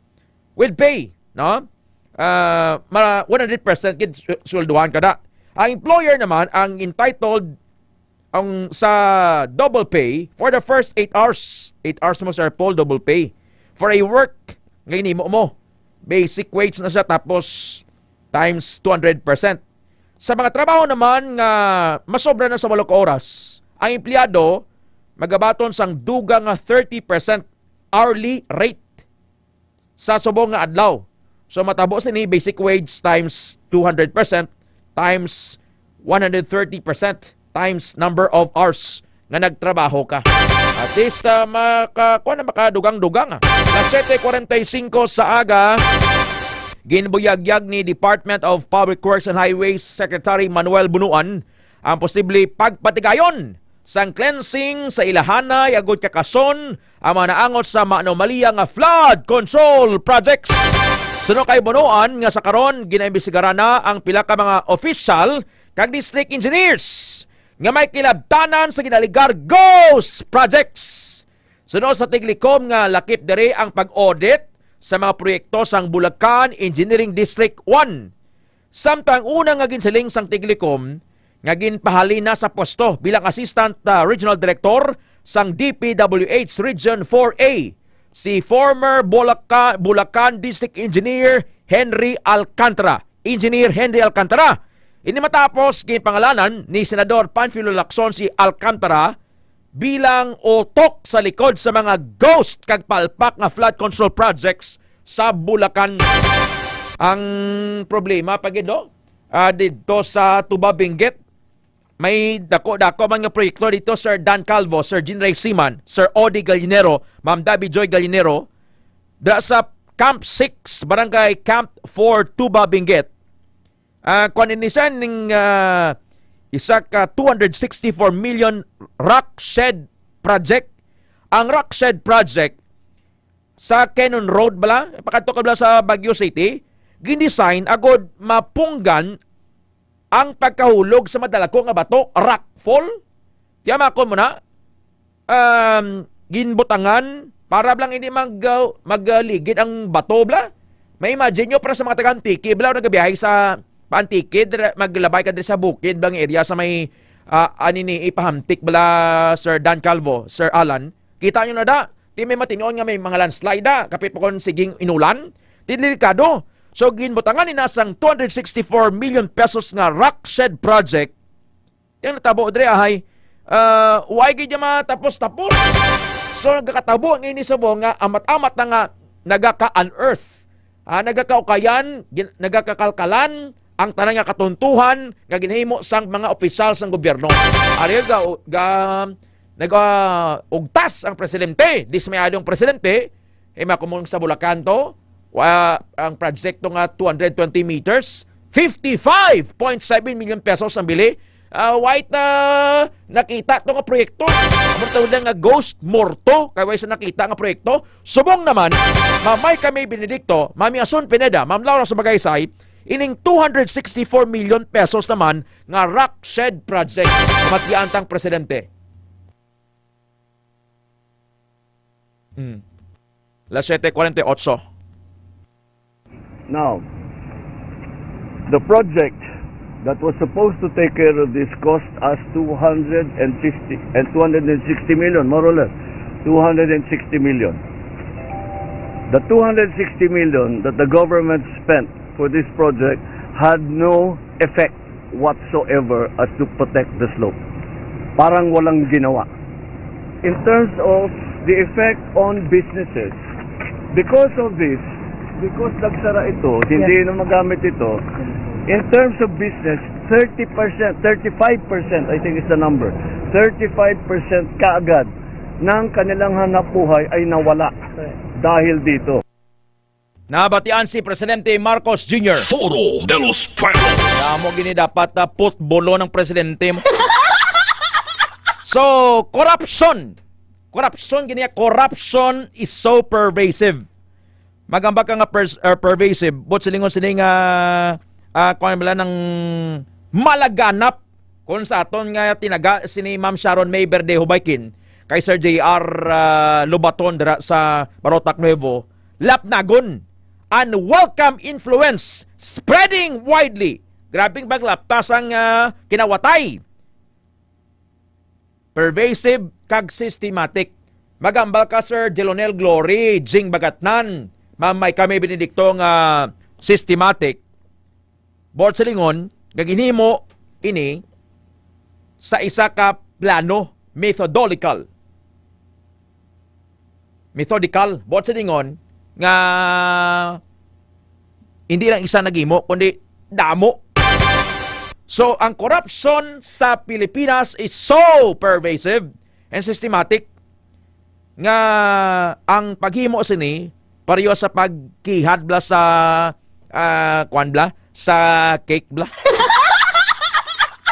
with pay, no? Ah, ma-, one hundred percent gid su-, sweldohan kada. Ang employer naman ang entitled ang sa double pay for the first eight hours. Eight hours mo, Sir Paul, double pay. For a work nga inimo mo, basic wage na siya, tapos times two hundred percent. Sa mga trabaho naman nga masobra na sa walo ka oras, ang empleyado magabaton sang dugang nga thirty percent hourly rate sa subong nga adlaw. So, matabo sini basic wage times two hundred percent times one hundred thirty percent times number of hours nga nagtrabaho ka. At least, ah, maka-, kuwan na, makadugang-dugang, ah. Las siyete cuarenta y cinco sa aga, ginbuyagyag ni Department of Public Works and Highways Secretary Manuel Bunuan ang posible pagpatigayon sang cleansing sa ilahanay agud kakason ang mga naangot sa maanomalya nga flood control projects. Suno kay Bunuan nga sa karon ginaimbestigaran na ang pila ka mga opisyal kag district engineers nga may kinabtanan sa ginaligar ghost projects. Suno sa Tiglikom nga lakip diri ang pag-audit sa mga proyekto sang Bulacan Engineering District one. Samtang una nga ginsiling sang Tiglikom nga ginpahalin na sa pwesto bilang Assistant, ah, Regional Director sang D P W H Region four A si former Bulaca-, Bulacan District Engineer Henry Alcantara. Engineer Henry Alcantara. Ini matapos ginpangalanan ni Senador Panfilo Lacson si Alcantara bilang utok sa likod sa mga ghost kag palpak nga flood control projects sa Bulacan. Ang problema pa gid, no? Ah, didto sa Tuba Benguet, may dako-dako man nga proyekto dito, Sir Dan Calvo, Sir Jean Ray Siman, Sir Odi Gallinero, Ma'am Dabi Joy Gallinero, dira sa Camp six, Barangay Camp four, Tuba Benguet. Ah, kuwan ini siya ning, ah, isa ka two hundred sixty-four million rock shed project. Ang rock shed project sa Cannon Road bala, pakadto ka bala sa Baguio City, gin-design agud mapunggan ang pagkahulog sa madalagko nga bato, rockfall. Tiyamakon mo na, um, ginbutangan para lang hindi mag, uh, magligid ang bato bala. May imagine nyo para sa mga taga Antique bala, nagabiyahe sa pa Antique, dira, maglabay ka diri sa bukid bala nga area sa may, ah, ani ni ipahamtik bala, Sir Dan Calvo, Sir Alan. Kita nyo na da, ti may matinuon nga may mga landslide da, kapit pa kon siging inulan, ti delikado. So, ginbutangan ni nasang two hundred sixty-four million pesos nga rock shed project. Yang natabo diri ahay, ah, way gid niya matapos-tapos. So, nagakatabo ang ini sa buong nga amat-amat na nga nagaka-unearth, ah, nagakaukayan, gin-, nagakakalkalan ang tanan nga katuntuhan nga ginhimo sang mga opisyal sang gobyerno. Ari ga, ga, nagaugtas ang presidente, dismayado ang presidente, eh, makumong sa Bulacan to, wa, ang proyekto nga two hundred twenty meters, fifty-five point seven million pesos ang bili. Ah, wait, ah, nakita to nga proyekto. Amo tawag nga ghost morto, kay way sa nakita nga proyekto. Subong naman, Ma'am May Camille Benedicto, Ma'am Yason Pineda, Ma'am Laura Subagaysay, ining two hundred sixty-four million pesos naman nga rock shed project. Matian tang presidente. Mm. Las siete cuarenta y ocho. Now, the project that was supposed to take care of this cost us two hundred and fifty and two hundred and sixty million, more or less. Two hundred and sixty million. The two hundred sixty million that the government spent for this project had no effect whatsoever as to protect the slope. Parang walang ginawa. In terms of the effect on businesses, because of this, because nagsara ito, hindi na magamit ito, in terms of business, thirty percent, thirty-five percent, I think is the number, thirty-five percent kaagad ng kanilang hanapbuhay ay nawala dahil dito. Nabatian si Presidente Marcos Junior. Foro de los Pueblos. Kamo gini dapat, ah, putbolo ng presidente mo. So, corruption. Corruption gini, corruption is so pervasive. Magamba ka nga pers-, er, pervasive, but silingon sini nga, ah, kuwan bala ng malaganap. Kung sa aton nga tinaga, sini Ma'am Sharon May Verde Hubaykin, kay Sir J R, ah, Lobaton dira sa Barotac Nuevo, lapnagon, unwelcome influence spreading widely. Grabing baglaptas ang, ah, kinawatay. pervasive kag systematic. Magambal ka, Sir Delonel Glory, Jing Bagatnan, Ma'am May Kami Benedicto, nga systematic. Buot silingon, nga ginhimo ini sa isa ka plano, methodical. Methodical, buot silingon, nga hindi lang isa naghimo, kundi damo. So, ang corruption sa Pilipinas is so pervasive and systematic nga ang paghimo sini pareho sa pagkihad bla sa, ah, kuan bla, sa cake bla.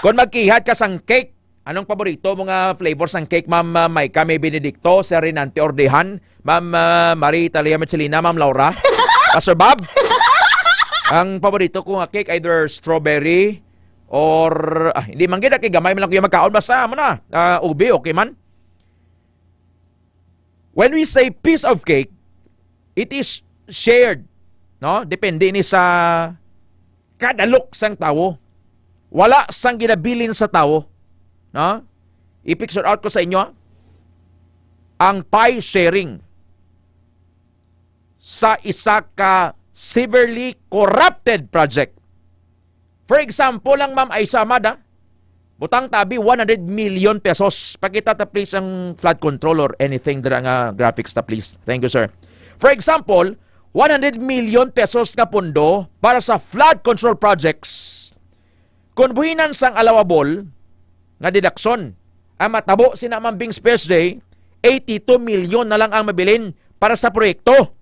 Kung magkihad ka sang cake, anong paborito mo nga flavor sang cake, Ma'am, ah, Maika May Benedicto, Sir Renante Ordehan, Ma'am, ah, Marie Italia Marcelina, Ma'am Laura, Pastor Bob? Ang paborito ko nga cake, either strawberry or, ah, hindi man gid, kay gamay man lang ko yung magkaon. Basta, amo na, ah, ube, okay man. When we say piece of cake, it is shared, no? Depende ni sa kadalok sang tawo. Wala sang ginabilin sa tawo, no? I-picture out ko sa inyo, ah. Ang pie sharing sa isa ka severely corrupted project. For example, ang Ma'am Aisa Amada, butang tabi one hundred million pesos. Pakita ta, please, ang flood control or anything dira nga graphics ta, please. Thank you, sir. For example, one hundred million pesos nga pondo para sa flood control projects. Kung buhinan sang allowable nga deduction, ang matabo sina Ma'am Bing's birthday, eighty-two million na lang ang mabilin para sa proyekto.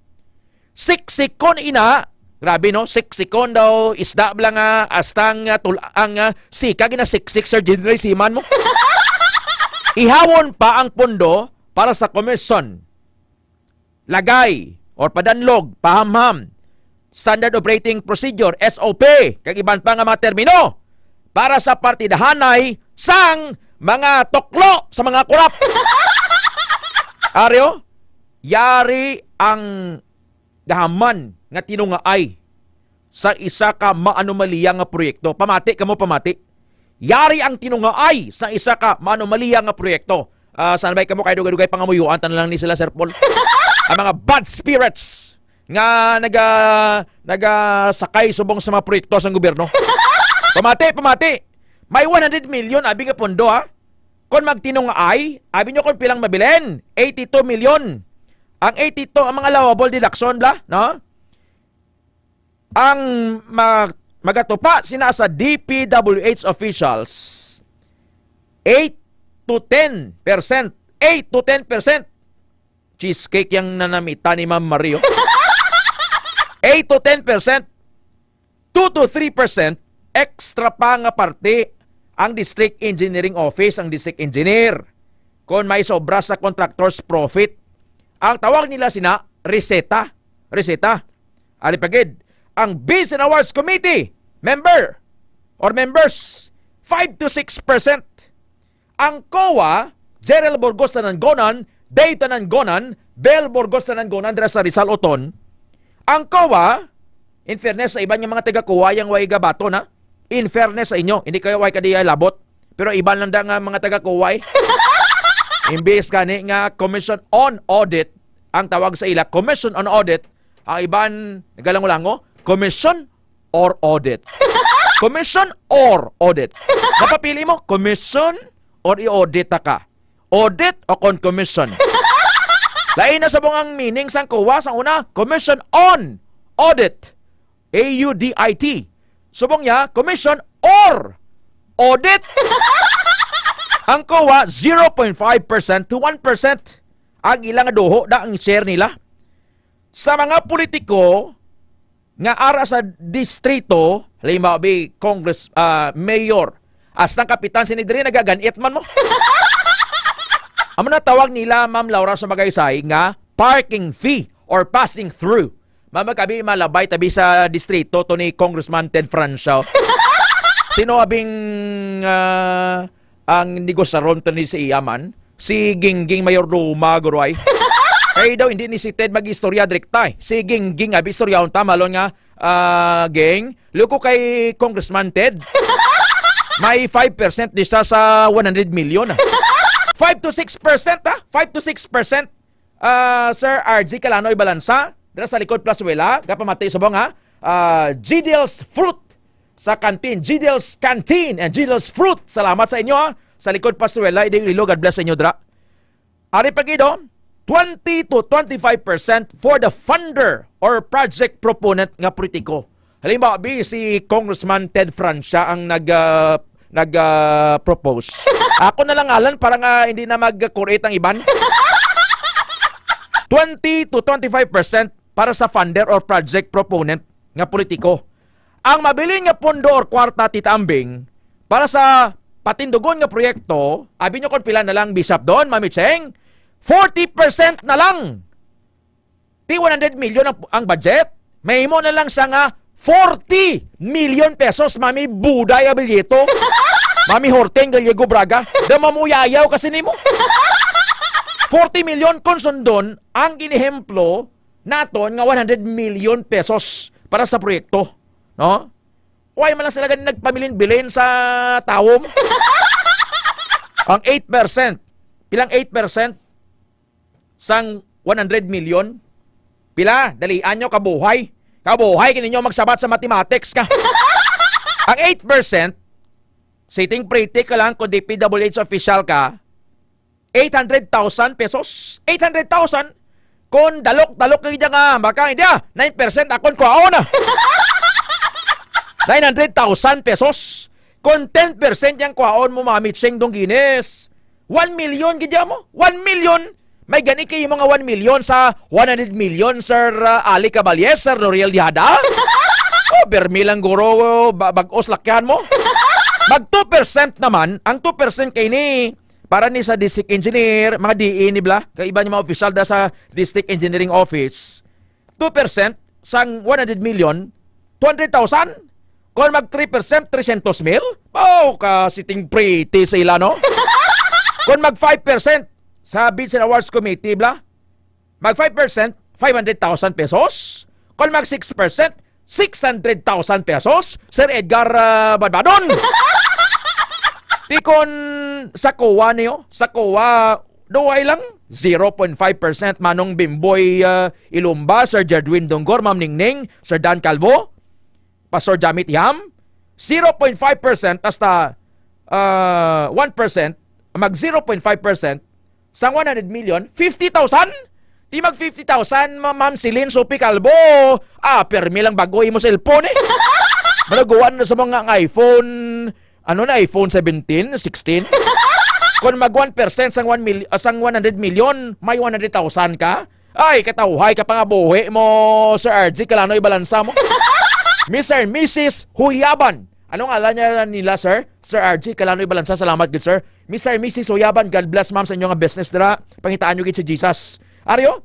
Siksikon ina. Grabe, no? Siksikon daw, isda bala nga, hasta ang, ah, tul-, ang, ah, sika ginasiksik, Sir Jinray, seaman mo. Ihawon pa ang pondo para sa commission, lagay, or padanlog, pahamham, standard operating procedure, S O P, kag iban pa nga mga termino para sa partidahanay sang mga tuklo sa mga korap. Aryo, yari ang dahaman nga tinungaay sa isa ka maanomaliya nga proyekto. Pamati kamo, pamati. Yari ang tinungaay sa isa ka maanomaliya nga proyekto. Ah, sana ba kamo kay dugay-dugay pangamuyuan ta na lang ni sila, Sir Paul? Ang mga bad spirits nga naga-, nagasakay subong sa mga proyekto sa gobyerno. Pamati, pamati. May one hundred million abi nga pondo, ha? Kon magtinungaay, abi nyo kon pilang mabilin, eighty-two million. Ang eighty-two, ang mga allowable deduction bla, no? Ang ma-, magatupa sina sa D P W H officials, eight to ten percent. Eight to ten percent. Cheesecake yang nanamita ni Ma'am Mario. Eight to ten percent, two to three percent extra pa nga parte ang District Engineering Office, ang District Engineer, kon may sobra sa contractor's profit. Ang tawag nila sina, reseta. Reseta. Ali pa gid, ang Bids and Awards Committee member or members, five to six percent. Ang COA, General Burgos Tanangonan, Dave Tanangonan, Bel Burgos Tanangonan dira sa Rizal, Oton. Ang COA, in fairness sa iban nga mga taga-COA, yang way gabaton, ha? In fairness sa inyo, hindi kayo way kadiya labot. Pero iban lang da nga mga taga-COA, eh. Imbis gani nga Commission on Audit ang tawag sa ila, Commission on Audit, ang iban, nagalango-lango, Commission or Audit. Commission or Audit. Napapili mo, Commission or i-audit ta ka? Audit o kon Commission? Lain na subong ang meaning sang COA. Sa una, Commission on Audit. A U D I T. Subong niya, Commission or Audit. Ang COA, zero point five percent to one percent ang ilang duho na ang share nila. Sa mga politiko nga ara sa distrito, halimbawa, bi, Congress, ah, mayor, hasta ang kapitan sini diri, nagaganit man mo. Amo na tawag nila, Ma'am Laura, sa Magaysay nga parking fee or passing through. Mamagabi, malabay tabi sa distrito to ni Congressman Ted Francio. Sino abing, ah, ang negosyaron to ni si iya man? Si Gingging Mayordoma, guruay. Kay daw, hindi ni si Ted mag-istorya direkta, eh. Si Gingging, abi, istoryahon ta, malon nga, ah, Ging, luko kay Congressman Ted. May five percent di siya sa one hundred million, ah. Five to six percent, ha? Five to six percent, ah, Sir R G Calano Ibalansa, dira sa likod Plazuela, kapamati subong, ha? Ah, G D L's Fruit sa Canteen, G D L's Canteen and G D L's Fruit. Salamat sa inyo, ha? Sa likod Plazuela, Iloilo, God bless sa inyo, dira. Ari pa gid, oh, twenty to twenty-five percent for the funder or project proponent nga politiko. Halimbawa, bi, si Congressman Ted Francia ang nag, ah, nag, ah, propose. Ako na lang, Alan, para nga hindi na mag-create ang iban. Twenty to twenty-five percent para sa funder or project proponent nga politiko. Ang mabilin nga pondo or kwarta, Tita Ambing, para sa patindugon nga proyekto, abi nyo kung pila na lang, Bishop Don, Mami Cheng, forty percent na lang. Ti one hundred million ang, ang budget, mahimo na lang siya nga forty million pesos, Mami Buday Abilieto, Mami Horteng Gallego Braga, da mamuyayaw kasi nimo. Forty million kung sundon ang ginehemplo naton nga one hundred million pesos para sa proyekto, no? Why man lang sila gani nagpamilin-bilin sa tawom? Ang eight percent, pilang eight percent sang one hundred million? Pila? Dalian nyo, kabuhay. Kabuhay, kini nyo magsabat sa mathematics ka. Ang eight percent, sitting pretty ka lang kung D P W H official ka, eight hundred thousand pesos. Eight hundred thousand? Kung dalok-dalok kayo dyan nga, baka hindi ah, nine percent akon kwaon ah. Nine hundred thousand pesos. Kung ten percent yung kwaon mo, Mami Cheng Dong Guinness, one million gid mo. One million. May gani kayo mga one million sa one hundred million, Sir, uh, Ali Caballes, Sir Noriel Dihada. Oh, Bermi lang guro, ba- bag-os lakyan mo. Mag two percent naman, ang two percent kay ni para ni sa district engineer, mga D E ni bla, kay iba ni mga official da sa district engineering office, two percent sang one hundred million, two hundred thousand. Kung mag three percent, three hundred mil. Oh, ka sitting pretty sa ila, no? Kung mag five percent sa Bids and Awards Committee, bla, mag five percent, five hundred thousand pesos. Kung mag six percent, six hundred thousand pesos, Sir Edgar, ah, Badbadon. Tikon sa COA niyo, sa COA, duway lang, zero point five percent, Manong Bimboy, ah, Ilumba, Sir Jedwin Dungor, Ma'am Ningning, Sir Dan Calvo, Pastor Jamit Yam, zero point five percent hasta, ah, one percent, mag zero point five percent, sang one hundred million, fifty thousand? Di mag fifty thousand, ma-, Ma'am Celine Sophie Calvo. Ah, permi lang bago imo cellphone eh. Malaguan na sa mga ang iPhone, ano na, iPhone seventeen, sixteen? Kung mag one percent sang one mil-, ah, sang one hundred million, may one hundred thousand ka? Ay, katawhay ka pa nga buhi mo, Sir R G, kalano ibalansa mo? Mister and Missus Huyaban. Anong ala niya nila, sir? Sir R G, kalano ibalansa. Salamat gid, sir. Mister and Missus Huyaban, God bless, ma'am, sa inyo nga business dira. Pangitaan nyo gid si Jesus. Aryo,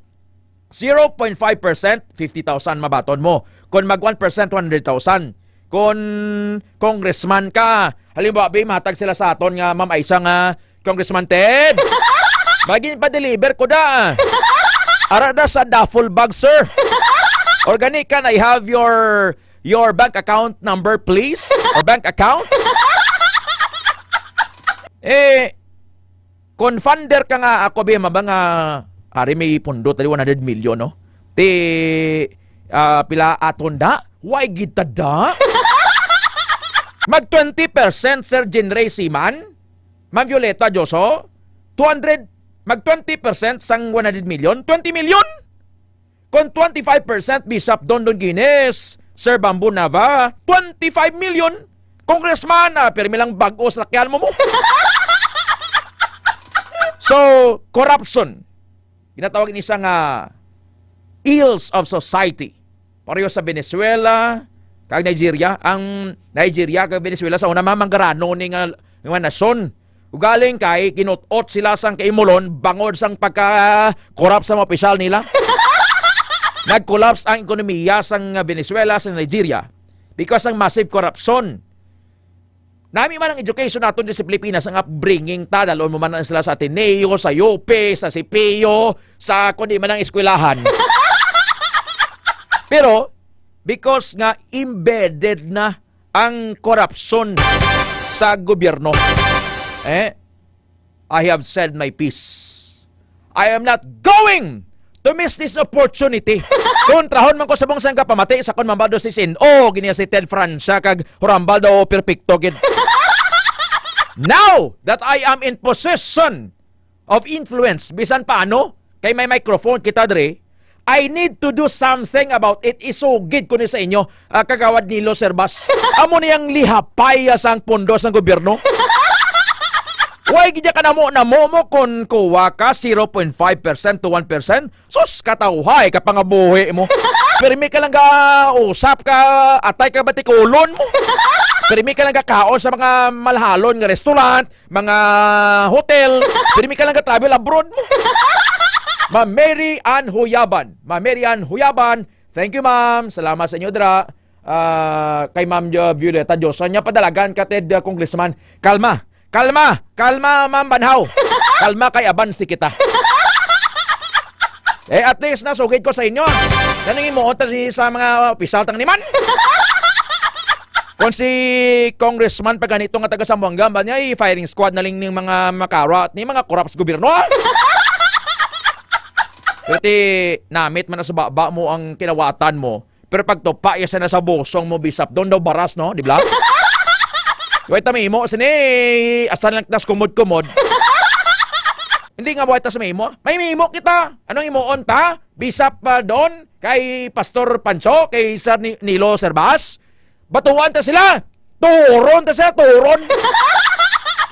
zero point five percent, fifty thousand mabaton mo. Kung mag one percent, one hundred thousand. Kung congressman ka, halimbawa, bi, matag sila sa aton nga, Ma'am Aisha, nga, Congressman Ted, magin pa-deliver ko da. Ara da sa duffel bag, sir. Or gani, can I have your, your bank account number, please? Or bank account? Eh, kung funder ka nga ako, bi, maba nga, ari may pundo, tali one hundred million, no? Ti, ah, pila aton da? Why kita da? Mag twenty percent, Sir Jinray Siman? Ma'am Violeta Dioso, two hundred, mag twenty percent sang one hundred million, twenty million. Kung twenty-five percent, Bishop Don Don Guinness, Sir Bamboo Nava, twenty-five million. Congressman, ah, pirmi lang bag-o sa lakyan mo mo. So, corruption. Ginatawag ni siya nga ills of society. Pareho sa Venezuela, kag Nigeria. Ang Nigeria kag Venezuela sa una, mga manggarano ni nga, nga nasyon. Ugaling kay ginut-ot sila sang kaimulon bangod sang pagka-corrupt sa mga opisyal nila. Nag-collapse ang ekonomiya sang Venezuela, sa Nigeria, because ang massive corruption. Nami man ang education naton di sa Pilipinas, ang upbringing ta, dalon mo man na sila sa Ateneo, sa U P, sa C P U, sa kundi man ang eskwelahan. Pero, because nga embedded na ang korupsyon sa gobyerno. Eh, I have said my piece. I am not going to miss this opportunity. Kontrahon man ko sa mong sangka pamati sa kon mambado si Sin O, gini si Ted Francia kag Horambal daw perpekto gid. Now that I am in possession of influence, bisan paano, kay may microphone kita dre, I need to do something about it. Isugid ko ni sa inyo, ah, Kagawad Nilo Servas. Amo ni ang lihapay, ah, sang pondo sang gobyerno. Way gid ka namo-namo mo kon kuha ka zero point five percent to one percent. Sus, katawhay ka pangabuhi mo. Pirmi ka lang ga usap ka, atay ka batikulon mo. Pirmi ka lang ga kaon sa mga malhalon nga restaurant, mga hotel. Pirmi ka lang ga travel abroad mo. Ma'am Mary Ann Huyaban. Ma'am Mary Ann Huyaban, thank you, ma'am. Salamat sa inyo, dra. Ah, kay Ma'am, uh, Violeta Diosa, niya padalagan ka, Ted, uh, Congressman. Kalma. Kalma. Kalma, Ma'am Banhaw. Kalma kay abansi kita. Eh, at least nasugid ko sa inyo. Yan ang imuot sa mga opisyal tang niman. Kung si Congressman pa ganito nga taga Zamboanga, ba niya, i-firing squad na lang ning mga makara at ni mga corrupt sa gobyerno, ah? Pero ti, namit man na sa baba mo ang kinawatan mo, pero pagtupa iya sa nasa busong mo, bisap, doon daw baras, no? Di ba? Wait, tami mo, sini, asa lang tas kumod-kumod. Hindi nga buhay tas may imo. May imo kita. Anong imuon ta? Bisap pa doon kay Pastor Pancho, kay Sir Ni-, Nilo Servas. Batuan ta sila. Turon ta sila, turon.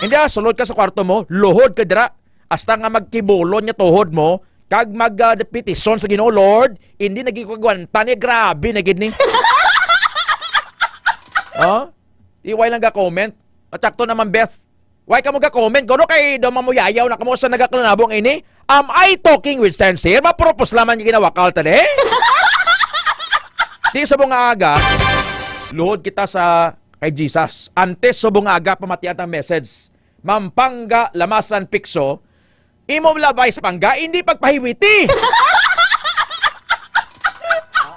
Hindi, ah, sulod ka sa kwarto mo, luhod ka dira. Hasta nga magkibulon nga tuhod mo, kag mag, ah, petition sa Ginoo, "Lord, hindi na gid ko kagwanta ni, grabe na gid ni." Oh? Iway lang ga comment. At sakto naman, Beth. Why ka mo ga-comment? Kuno kay daw mamuyayaw na kamo sa nagaklanabong ini? Am I talking with sense here? Mapropos lamang yung ginawakal ta, eh? Di subong nga aga, luhod kita sa kay Jesus. Antes subong nga aga, pamatian tang message. Mampangga, lamasan, pikso, imo labay sa pangga, hindi pagpahiwiti.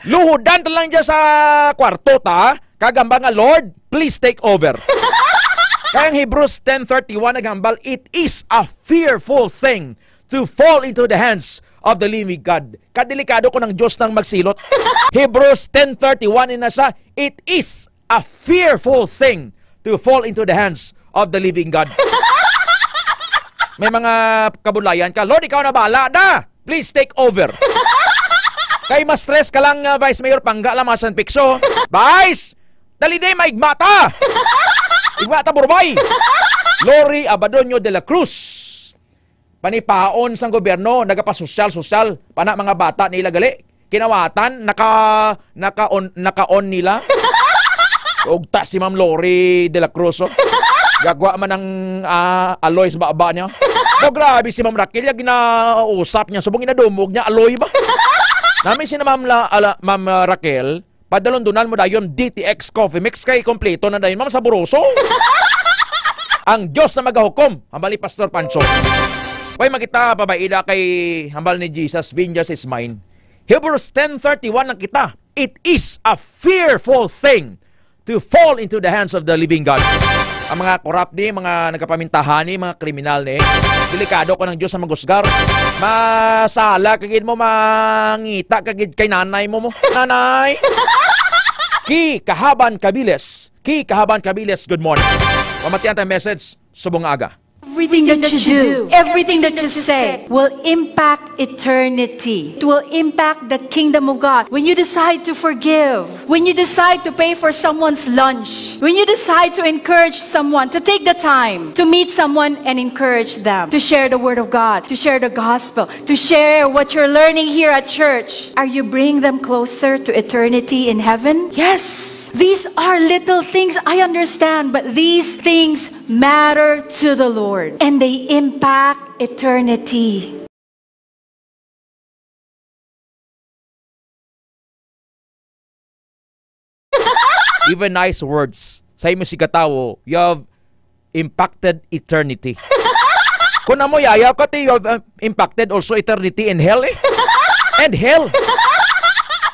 Luhudan ta lang dyan sa kwarto ta, kagamba nga, "Lord, please take over." Kaya ang Hebrews ten thirty-one naghambal, "It is a fearful thing to fall into the hands of the living God." Kadelikado ko ng Diyos nang magsilot. Hebrews ten thirty-one, ina sa, "It is a fearful thing to fall into the hands of the living God." May mga kabulayan ka, "Lord, ikaw na bala na. Please take over." Kay ma-stress ka lang, uh, Vice Mayor Pangga lang, mga San Pixo. Vice, dali na, maigma ta. Igma ta, Burbay. Lori Abadonio de la Cruz. Panipaon sang gobyerno, nagapasosyal-sosyal, pana mga bata nila gali. Kinawatan, naka, naka-on, naka-on nila. Ugta si Ma'am Lori de la Cruz, oh. Gagwa man ang, ah, aloy sa baba niya. Oh, grabe si Ma'am Raquel, yung ginausap niya, subong ginadumog niya, aloy ba? Namin si Ma'am, la, ala, Ma'am, ah, Raquel, padalon-dunan mo dayon D T X Coffee Mix kay kompleto na dayon, ma'am, saboroso. Ang Diyos na magahukom, hambal ni Pastor Pancho. Way makita, babaida kay hambal ni Jesus, "Vengeance is mine." Hebrews ten thirty-one lang kita, "It is a fearful thing to fall into the hands of the living God." Ang mga korap ni, mga nagapamintahan ni, mga kriminal ni, delikado ko ng Diyos na maghusgar. Masala kagid mo, mangita kagid kay nanay mo mo. Nanay! Ki Kahaban Kabiles. Ki Kahaban Kabiles, good morning. Pamatian tayo message, subong nga aga. Everything that you do, everything that you say will impact eternity. It will impact the kingdom of God. When you decide to forgive, when you decide to pay for someone's lunch, when you decide to encourage someone, to take the time to meet someone and encourage them, to share the word of God, to share the gospel, to share what you're learning here at church, are you bringing them closer to eternity in heaven? Yes. These are little things, I understand, but these things matter to the Lord, and they impact eternity. Even nice words sa imo sigatawo, you have impacted eternity. Kung amo yayaw ka, ti, you have, uh, impacted also eternity and hell, eh. And hell.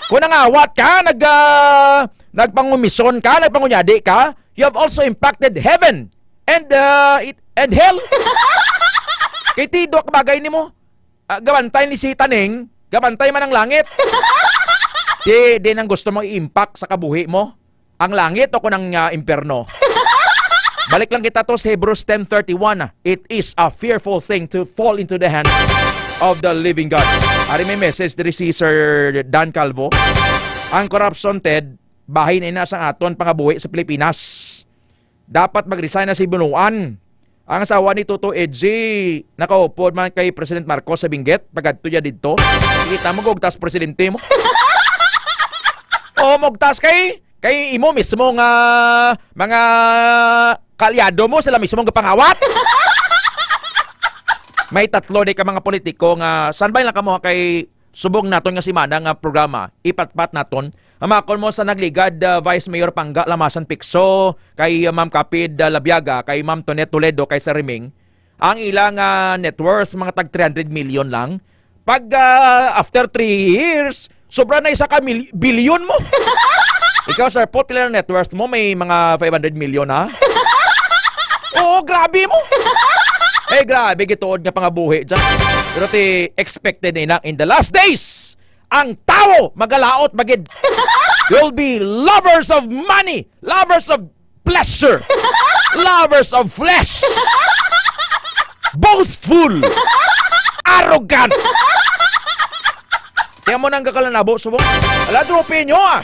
Kung nangawat ka, nag, ah, nagpangumison ka, nagpangunyadi ka, you have also impacted heaven and, uh, it, and hell. Kay ti duha ka bagay nimo, ah, gabantay ni si Taning, gabantay man ang langit. Ti, di nang gusto mo i-impact sa kabuhi mo ang langit o kun ang, ah, impyerno. Balik lang kita to sa Hebrews ten thirty-one. "It is a fearful thing to fall into the hands of the living God." Ari may message diri si Sir Dan Calvo. Ang korupsyon, Ted, bahin ina sang aton pangabuhi sa Pilipinas. Dapat mag-resign na si Bunuan. Ang asawa ni Toto Edgy, nakaupod man kay President Marcos sa Benguet, pagkadto niya didto. Kita mo, gugtas presidente mo. O, mugtas kay, kay imo mismo nga mga kaalyado mo, sila mismo nga pangawat. May tatlo di ka mga politiko nga, standby lang kamo kay subong naton nga simana nga programa, ipatpat naton. Ang makon mo sa nagligad, ah, Vice Mayor Pangga Lamasan Picso, kay, ah, Ma'am Kapid, ah, Labiaga, kay Ma'am Tonet Toledo, kay Sir Riming, ang ilang, ah, net worth, mga tag three hundred million lang. Pag, ah, after three years, sobra na isa ka mil-, bilyon mo. Ikaw, Sir Paul, pila ang net worth mo? May mga five hundred million, ha? Oo, grabe mo. Eh, grabe, gituod nga pangabuhi dyan. Pero ti, expected na ina, in the last days, ang tawo magalaot magid. You'll be lovers of money, lovers of pleasure, lovers of flesh, boastful, arrogant. Kaya mo nang kakalanabo, subong. Ala, trophy nyo, ah.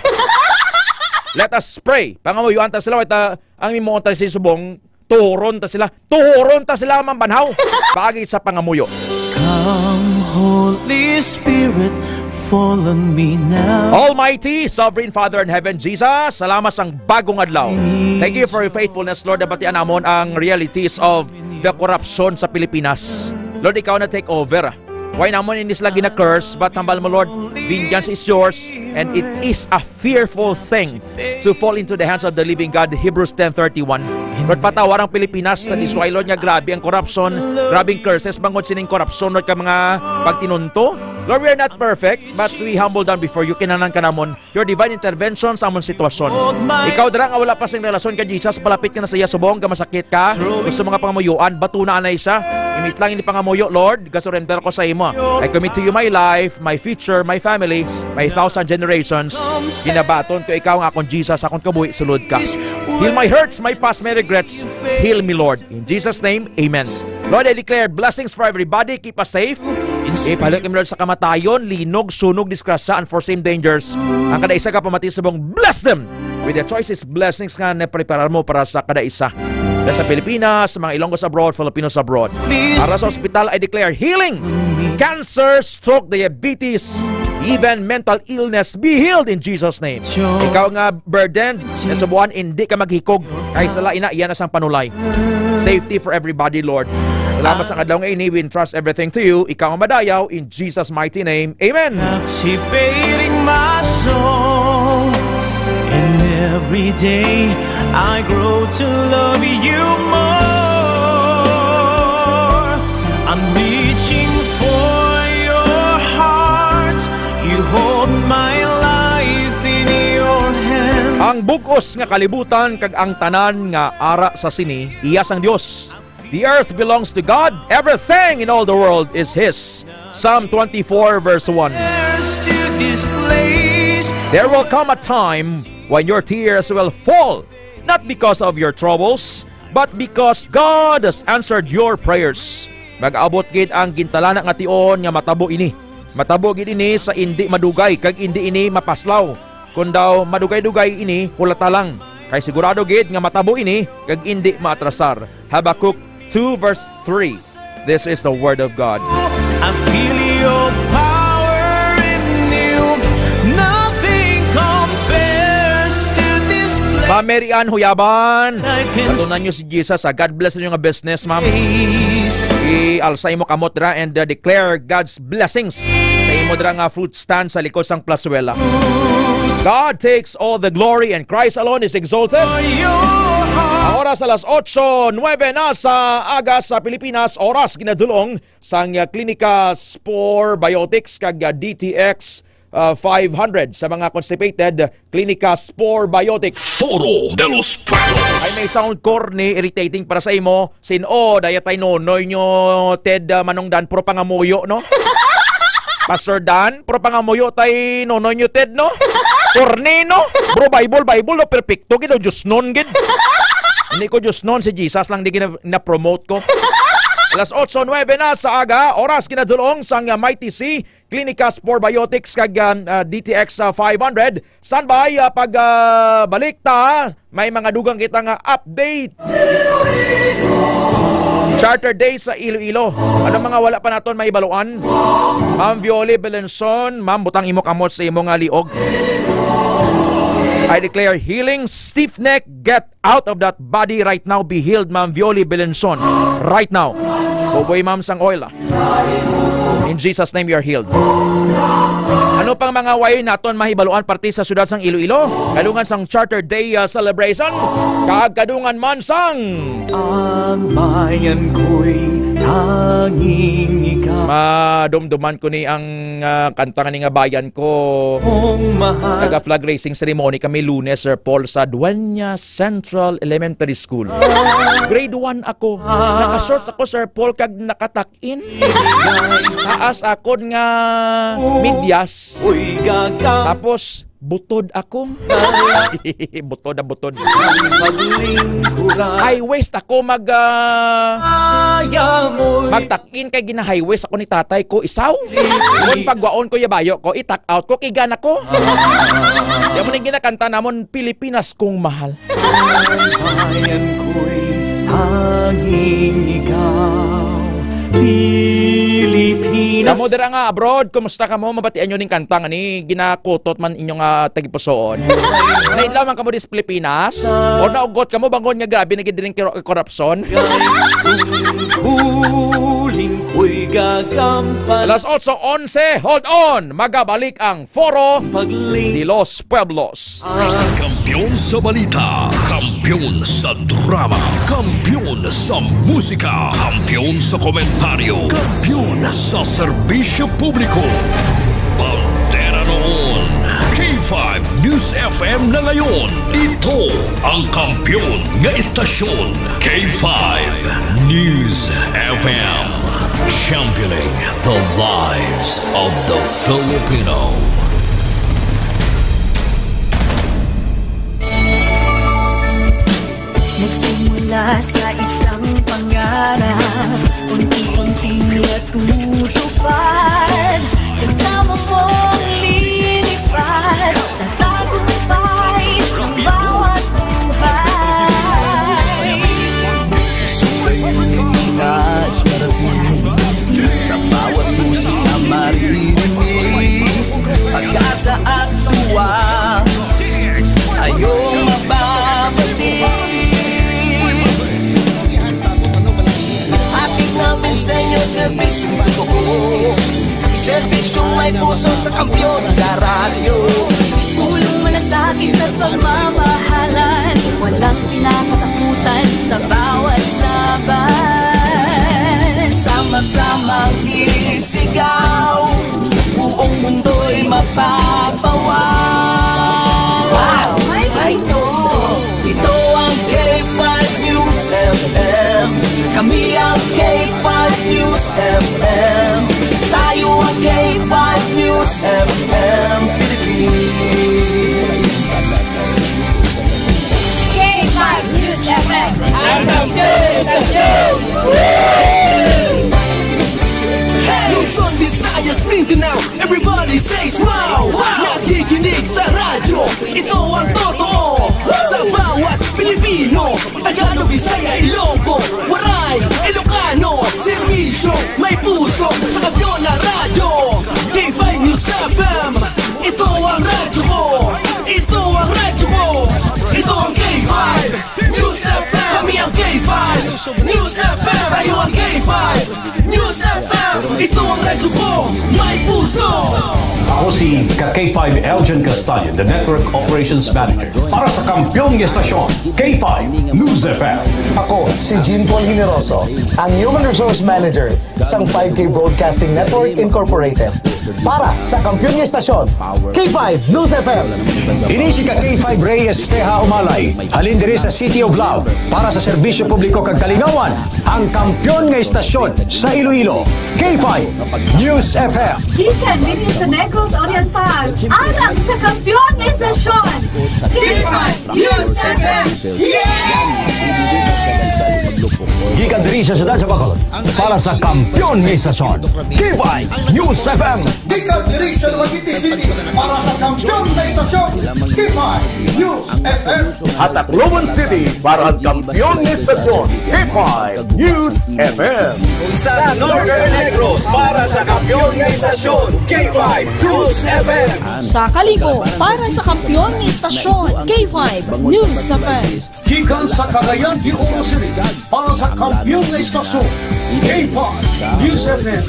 Let us pray. Pangamuyuan ta sila, wait, ah, ang imo ta si subong, tuhuron ta sila. Tuhuron ta sila, mambanhaw. Paagi sa pangamuyo. Come, Holy Spirit, follow me now. Almighty, Sovereign Father in Heaven, Jesus, salamat sang bagong adlaw. Thank you for your faithfulness, Lord. Nabatian namon ang realities of the corruption sa Pilipinas. Lord, ikaw na take over. Why namon ini sila gina-curse? But hambal mo, Lord, vengeance is yours, and it is a fearful thing to fall into the hands of the living God, Hebrews ten thirty-one. Lord, patawar ang Pilipinas sa this way, Lord, nga grabe ang corruption, grabe ang curses, bangod sining corruption, Lord, ka mga pagtinunto. Lord, we are not perfect, but we humble down before you. Kinahanglan ka namon your divine intervention sa amon sitwasyon. Ikaw dira nga wala pa sing relasyon kay Jesus, palapit ka na sa iya, subong ka masakit ka. Gusto mga pangamuyoan, batuna anay siya. Imit lang ini pangamuyo, Lord, gasurrender ko sa imo. I commit to you my life, my future, my family, my thousand generations. Ginabaton ko ikaw nga akon Jesus, akon kabuhi, sulod ka. Heal my hurts, my past, my regrets. Heal me, Lord. In Jesus' name, amen. Lord, I declare blessings for everybody. Keep us safe. Ipahalik kami, Lord, sa kamatayon, linog, sunog, disgrasya, unforeseen dangers. Ang kada isa ka pamati subong, bless them with the choicest blessings nga napreparar mo para sa kada isa. Sa Pilipinas, sa mga Ilonggos abroad, Filipinos abroad. Para sa ospital, I declare healing. Cancer, stroke, diabetes, even mental illness, be healed in Jesus' name. Ikaw nga burden, nasubuan, hindi ka maghikog. Kay sala ina, iya na sang panulay. Safety for everybody, Lord. Salamat sa adlaw nga ini. We entrust everything to you. Ikaw ang madayaw. In Jesus' mighty name, amen. Captivating my soul, and every day I grow to love you more. I'm reaching for your heart. You hold my life in your hands. Ang bug-os nga kalibutan kag ang tanan nga ara sa sini iya sang Dios. The earth belongs to God. Everything in all the world is His. Psalm twenty-four, verse one. Heirs to this place. There will come a time when your tears will fall, not because of your troubles, but because God has answered your prayers. Mag-abot gid ang gintalana nga tion nga matabo ini. Matabo gid ini sa indi madugay, kag indi ini mapaslaw. Kon daw madugay-dugay ini, hulata lang. Kay sigurado gid nga matabo ini, kag indi maatrasar. Habakkuk two verse three. This is the word of God. I feel your power in you. Nothing compares to this place. Ma'am Mary Ann Huyaban, I can batunan nyo si Jesus, ah. God bless ninyo nga business, ma'am. I-alsa imo kamot dira and, uh, declare God's blessings sa imo dira nga fruit stand sa likod sang plazuela. God takes all the glory and Christ alone is exalted. Ang oras alas otso nuebe na sa aga sa Pilipinas, oras ginadulong sang, uh, Klinika Spore Biotics kag, uh, D T X ah, five hundred. Sa mga constipated, Clinicas Probiotics. Foro de los Pueblos. Ay, may sound corny, irritating para sa imo. Sin-o, daya tay nonoy nyo, Ted, ah, Manong Dan, pro pangamuyo, no? Pastor Dan, pro pangamuyo tay nonoy nyo, Ted, no? Corny, no? Bro, Bible, Bible, no? Perpekto, gid, Diyos nun, gid. Hindi ko Diyos nun, si Jesus lang di gina-, na-promote ko. Alas otso nuebe na sa aga, oras kinadulong sang, ah, Mighty C, Clinicas Probiotics kag, ah, ah, D T X, ah, five hundred. Standby, ah, pag, ah, balik ta, may mga dugang kita nga update. Charter Day sa Iloilo. Ano mga wala pa naton mahibaluan? Ma'am Violi Belenson, ma'am, butang imo kamot sa imo nga liog. I declare healing, stiff neck, get out of that body right now. Be healed, Ma'am Violi Belenson. Right now. Buboy, ma'am, sang oil, ah. In Jesus' name, you are healed. Ano pang mga way naton mahibaluan parte sa siyudad sang Iloilo? Kadungan sang Charter Day, ah, celebration. Kag kadungan man sang Ang bayan ko'y tanging ikaw. Madumduman ko ni ang, ah, kanta nga ni nga bayan ko. Kong mahal. Taga flag raising ceremony kami Lunes, Sir Paul, sa Dueñas Central Elementary School. Grade one ako. Naka-shorts ako, Sir Paul, kag nakatak-in. Taas akon nga medyas. Uy, gaga. Tapos, butod ako. Butod na butod. Paglingkuran. High waist ako mag, ah, Kaya mo'y magtak-in kay gina-high waist ako ni tatay ko, isaw. Kung pagwaon ko, yabayo ko, i-tuck out ko, kiga na ko. Yan mo nang ginakanta namon, Pilipinas kong mahal. Ang bayan ko'y tanging ikaw, Pilipinas. Kamo dira nga abroad, kumusta kamo? Mabatian nyo ning kanta nga ni ginakutot man inyong, ah, tagipusoon. Naidlaw man kamo dis Pilipinas? O naugot kamo bangod nga grabe na gid diri ang kor-, korupsyon? Huling ko'y gagampan. Alas otso onse, hold on! Magabalik ang Foro Pagling de los Pueblos. Kampiyon sa balita, kampiyon sa drama, kampiyon sa musika, kampiyon sa komentaryo, kampiyon sa serbisyo publiko. Bandera noon, K five News F M na ngayon. Ito ang kampiyon nga istasyon, K five News F M. Championing the lives of the Filipino. Nagsimula sa isang pangarap, unti-unting natutupad. Kasama mo ang lilipad sa tagumpay ng bawat buhay. Sa bawat boses na maririnig, pag-asa at tuwa ay iyong mababati. Hatid namin sa inyo serbisyong totoo, serbisyong may puso sa kampiyon na radyo. Pulong malasakit at pagmamahalan, walang kinakatakutan sa bawat laban. Sama-samang isigaw, buong mundo'y mapapawaw. Wow! Ay, ay, no! Ito ang K five News F M. Kami ang K five News F M. Tayo ang K five News F M Philippines. K five News F M. Ang kampiyon sa show! Luzon, Visayas, Mindanao, everybody says wow! Nakikinig sa radyo, ito ang totoo. Sa bawat Pilipino, Tagalog, Bisaya, Ilonggo, Waray, Ilocano, serbisyo, may puso, sa kampiyon na radyo. K five News F M, ito ang radyo ko. Ito ang radyo ko. Ito ang K five News F M. Kami ang K five News F M. Tayo ang K five News F M. Ito ang radyo ko. May puso. Ako Si ka K five Elgin Castaño, the Network Operations Manager, para sa kampiyon nga estasyon, K five News F M. Ako si Jean Paul Generoso, ang Human Resource Manager sang five K Broadcasting Network Incorporated, para sa kampiyon nga estasyon, K five News F M. Ini si ka K five Rey Espeja Umalay, halin diri sa City of Love, para sa serbisyo publiko kag kalingawan, ang kampiyon nga estasyon sa Iloilo, K five News F M. Gikan dinhi sa Negros Oriental, alang sa kampiyon nga estasyon, K five News F M. Gikan diri sa siyudad sa Bacolod, para sa kampiyon nga estasyon, K five News F M. Gikan diri sa Dumaguete City, para sa kampiyon nga estasyon, K five News F M. Sa Tacloban City, para sa kampiyon nga estasyon, K five News F M. Sa Northern Negros, para sa kampiyon nga estasyon, K five News F M. Sa Kalibo, para sa kampiyon nga estasyon, K five News F M. Gikan sa Cagayan de Oro City, para sa kampiyon nga estasyon, K five News F M.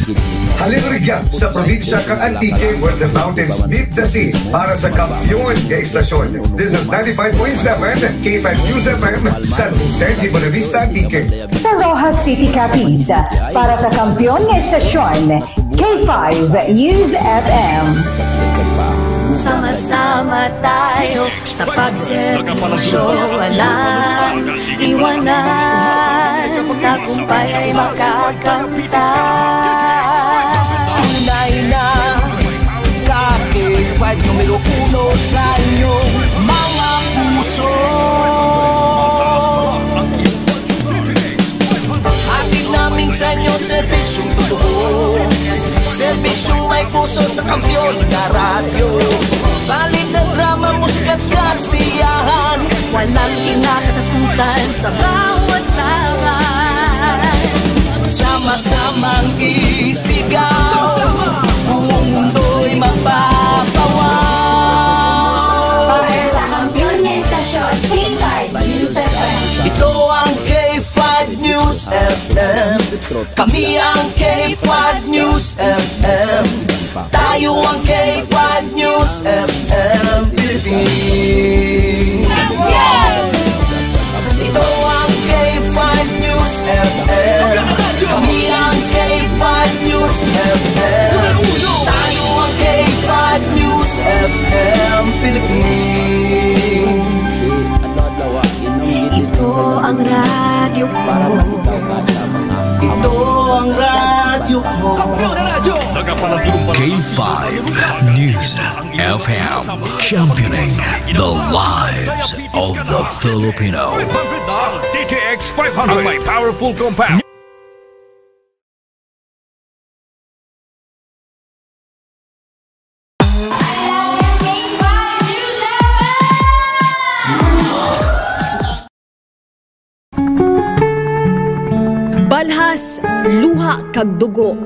Halin rugya sa probinsya kang Antique, where the mountains meet the sea, para sa kampiyon nga estasyon. This is ninety-five point seven K five News F M, San Jose de Buenavista, Antique. Sa Roxas City, Capiz, para sa kampiyon nga estasyon, K five News F M. Sama-sama tayo sa pagserbisyo, walang iwanan. Tagumpay ay makakamtan. Tunay na ka K five numero uno sa inyong mga puso. Hatid namin sa inyo serbisyong totoo, serbisyong may puso sa kampiyon na radyo. Balita, drama, musika at kasiyahan, walang kinakatakutan sa bawat laban. Sama-samang isigaw, buong mundo'y magpapawaw. Para sa kampiyon nga estasyon, K five News F M. Ito ang K five News F M. Kami ang K five News F M. Tayo ang K five News F M Philippines. Ito ang K five News F M. Kami ang K five News F M. Tayo ang K five News F M Philippines. Ito ang radyo ko. Ito ang radyo ko. K five News F M, championing the lives of the Filipino. D T X five hundred, may powerful compact. Balhas, luha, kag dugo.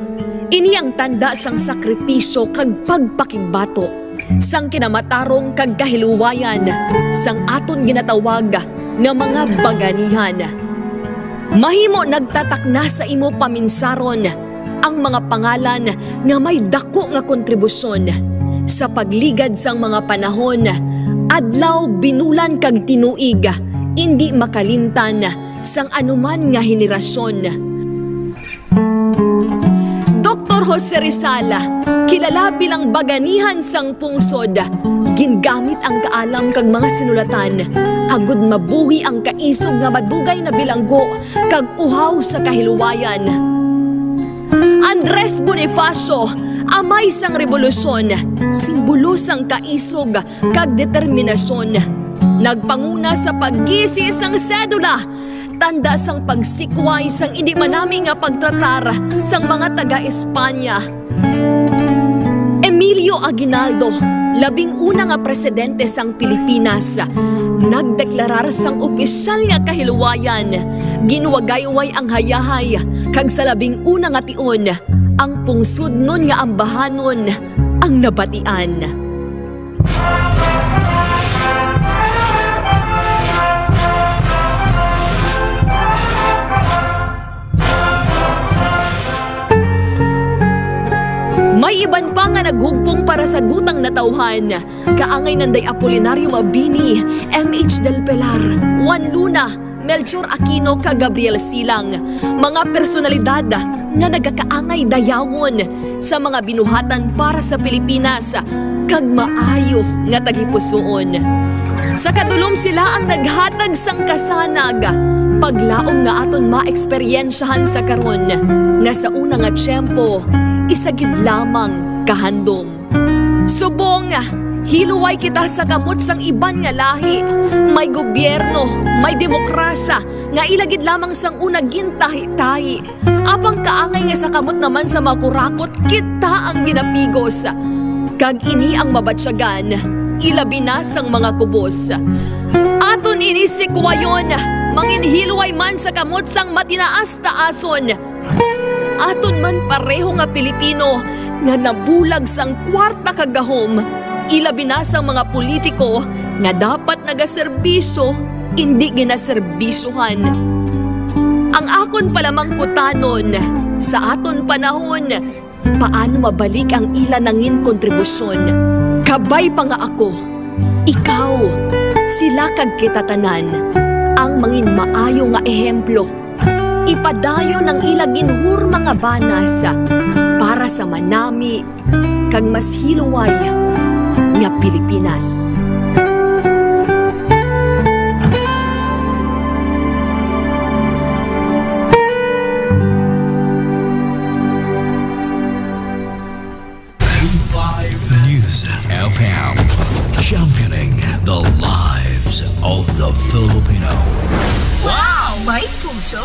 Ini ang tanda sang sakripisyo kag pagpakigbato, sang kinamatarong kag kahiluwayan sang aton ginatawag nga mga baganihan. Mahimo nagtatakna sa imo paminsaron ang mga pangalan nga may dako nga kontribusyon sa pagligad sang mga panahon, adlaw, binulan, kag tinuig, indi makalimtan sang anuman nga henerasyon. Doktor Jose Rizal, kilala bilang baganihan sang pungsod, gingamit ang kaalam kag mga sinulatan agud mabuhi ang kaisog nga madugay na bilanggo kag uhaw sa kahiluwayan. Andres Bonifacio, amay sang rebolusyon, simbolo sang kaisog kag determinasyon. Nagpanguna sa paggisi sang sedula, tanda sang pagsikway sang indi manami nga pagtratar sang mga taga-Espanya. Emilio Aguinaldo, labing una nga presidente sang Pilipinas, nagdeklarar sang opisyal nga kahiluwayan, ginwagayway ang hayahay, kag sa labing una nga tion, ang pungsodnon nga ambahanon ang nabatian. May iban pa nga naghugpong para sa gutang natawhan. Kaangay nanday Apolinario Mabini, M H Del Pilar, Juan Luna, Melchor Aquino, kag Gabriel Silang, mga personalidad nga nagakaangay dayawon sa mga binuhatan para sa Pilipinas kag maayo nga tagipusoon. Sa kadulom sila ang naghatag sang kasanag, paglaom nga aton maeksperyensyahan sa karon, nga sa una nga tiyempo, isa gid lamang kahandom. Subong, hiluway kita sa kamot sang iban nga lahi. May gobyerno, may demokrasya, nga ila gid lamang sang una gintahi-tahi. Apang kaangay nga sa kamot naman sa mga kurakot, kita ang ginapigos. Kag ini ang mabatyagan, ilabi na sang mga kubos. Aton ini sikwayon, manginhiluway man sa kamot sang matinaas-taason. Aton man pareho nga Pilipino nga nabulag sang kwarta kag gahom, ilabi na sang mga politiko nga dapat nagaserbisyo, indi ginaserbisyohan. Ang akon palamangkutanon, sa aton panahon, paano mabalik ang ila nangin kontribusyon? Kabay pa nga ako, ikaw, sila kag kita tanan, ang mangin maayo nga ehemplo. Ipadayon ang ila ginhurma nga banas para sa manami kag mas hiluway nga Pilipinas. News F M, championing the lives of the Filipino. Wow! May puso!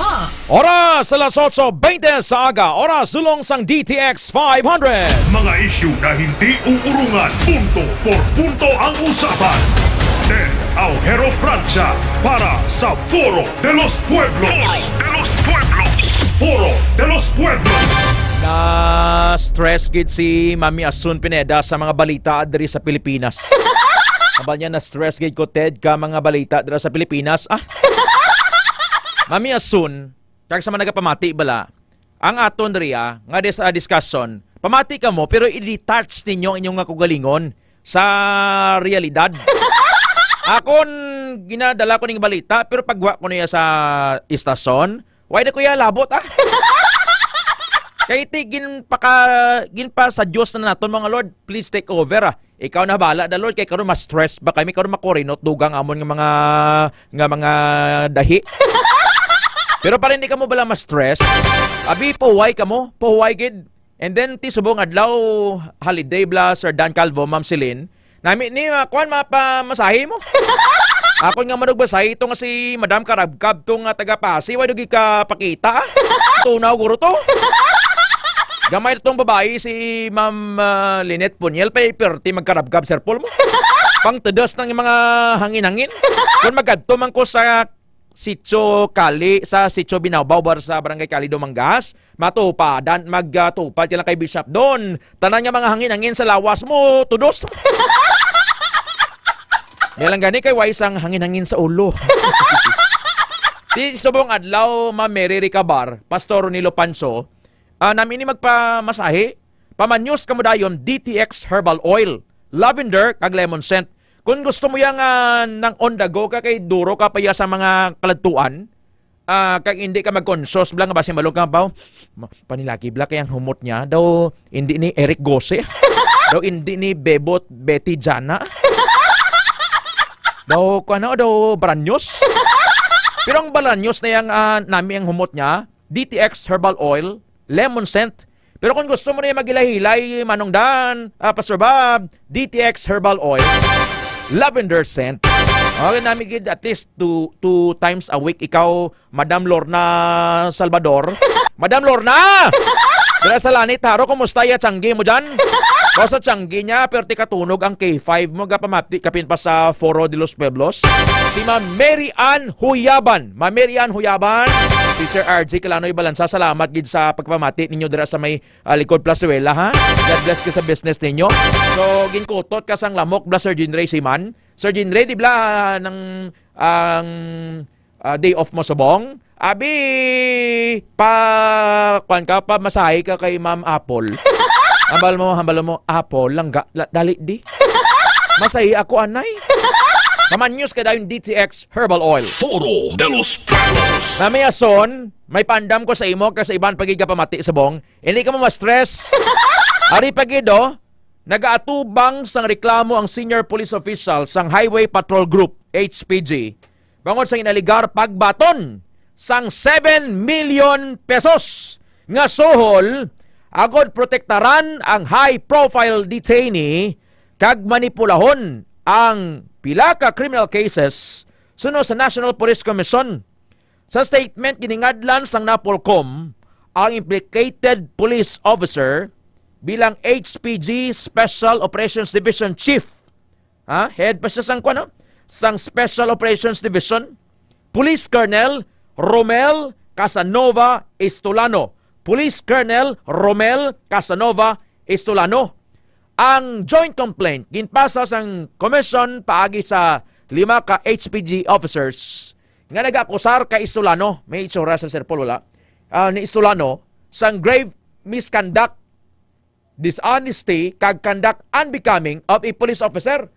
Oras, alas otso bente sa aga, oras dulong sang D T X five hundred. Mga isyu na hindi uurungan, punto por punto ang usapan. Ted Aujero Francia para sa Foro de los Pueblos. Foro de los Pueblos. Foro de los Pueblos. Na-stress gid si Mami Asun Pineda sa mga balita diri sa Pilipinas. Aba niya, na-stress gid ko, Ted, ka mga balita dira sa Pilipinas. Ah. Mami Asun, kag sa mga nagapamati bala, ang aton diri, ah, nga dis-, ah, discussion, pamati kamo, pero i-detach ninyo ang inyong nga kaugalingon sa realidad. Akon, ginadala ko ning balita, pero pagwa ko niya sa istasyon, why na ko iya labot, ah? Kay ti, ginpaka-, ginpa sa Dios na naton, mga Lord, please take over, ah. Ikaw na bala da, Lord, kay karon mas stress ba kami, karon makurinot dugang amon nga mga, nga mga dahi. Pero para hindi kamo bala mas stress, abi, pahuway kamo, pahuway gid. And then, ti subong adlaw, holiday bala, Sir Dan Calvo, Ma'am Celine, nami ni, ah, kuwan, mapamasahe mo. Akon nga manugbasahe ito nga si Madam Karabkab, to nga taga Pasi, why do gid ka pakita, ah? Tunaw, guro to. Gamay tong babayi si Ma'am, ah, Lynette Puniel, pa perti magkarabkab, Sir Paul mo. Pang tudos ng mga hangin-hangin. Kung magadto man ko sa Sitio Kali, sa Sitio Binawbaw, bar sa Barangay Kali, Dumangas, matupadan, magtupad ka lang kay Bishop Don. Tanan nga mga hangin-hangin sa lawas mo, tudos. May lang gani kay wais ang hangin-hangin sa ulo. Ti subong adlaw, Ma'am Mary Ricabar, Pastor Ronilo Pancho, ah, nami ni magpamasahe, pamanyos kamo dayon, D T X Herbal Oil, lavender, kag lemon scent. Kung gusto mo yang, ah, nang on the go ka, kay duro ka pa iya sa mga kaladtuan, ah, kag hindi ka mag-conscious bala nga basin malong ka, baw, ma-, panilagi bala kay ang humot niya daw hindi ni Eric Gose. Daw hindi ni Bebot Betty Jana. Daw, kuwan, daw Baranyos. Pero ang Baranyos na yang, ah, nami ang humot niya, D T X Herbal Oil, lemon scent. Pero kung gusto mo na yung maghilay-hilay, Manong Dan, ah, Pastor Bob, D T X Herbal Oil, lavender scent. Okay, nami gid at least two, two times a week. Ikaw, Madam Lorna Salvador. Madam Lorna! Dira sa Lanit, Haro, kumusta ya tiyanggi mo dyan? Ko sa tiyanggi niya, pero ti katunog ang K five mo, gapamati kapin pa sa Foro de los Pueblos. Si Ma'am Mary Ann Huyaban. Ma'am Mary Ann Huyaban, si Sir R J Kalanoy Balansa, salamat gid sa pagpamati ninyo dira sa may, ah, likod Plazuela, ha? God bless ka sa business ninyo. So, ginkutot ka sang lamok bala, Sir Jean Ray Siman. Sir Jean Ray, di bala, ah, nang, ang, ah, day off mo subong? Abi, pa, kuwan ka, pamasahe ka kay Ma'am Apple. Hambal mo, hambal mo, Apo, langga, la, dali di. Masahi ako, anay. Mamanyos ka dayon D T X Herbal Oil. Foro de los Pueblos. Mamiyason, may pandam ko sa imo kag sa iban pa gid nga pamati subong. Hindi ka mo ma-stress. Ari pa gid, oh. Nagaatubang sang reklamo ang senior police official sang Highway Patrol Group, H P G, bangod sa inaligar pagbaton sang seven million pesos nga suhol agod protektaran ang high-profile detainee kag manipulahon ang pila ka criminal cases suno sa National Police Commission. Sa statement, giningadlan sang NAPOLCOM ang implicated police officer bilang H P G Special Operations Division Chief. Ha? Head pa siya sang, kuwan, no? Sang Special Operations Division. Police Colonel Romel Casanova Estolano. Police Colonel Romel Casanova Estolano. Ang joint complaint ginpasa sang commission paagi sa lima ka H P G officers nga nag-akusar kay Estolano, may itsura sa Sir Paul, wala, ah, ni Estolano sang grave misconduct, dishonesty, kag conduct unbecoming of a police officer.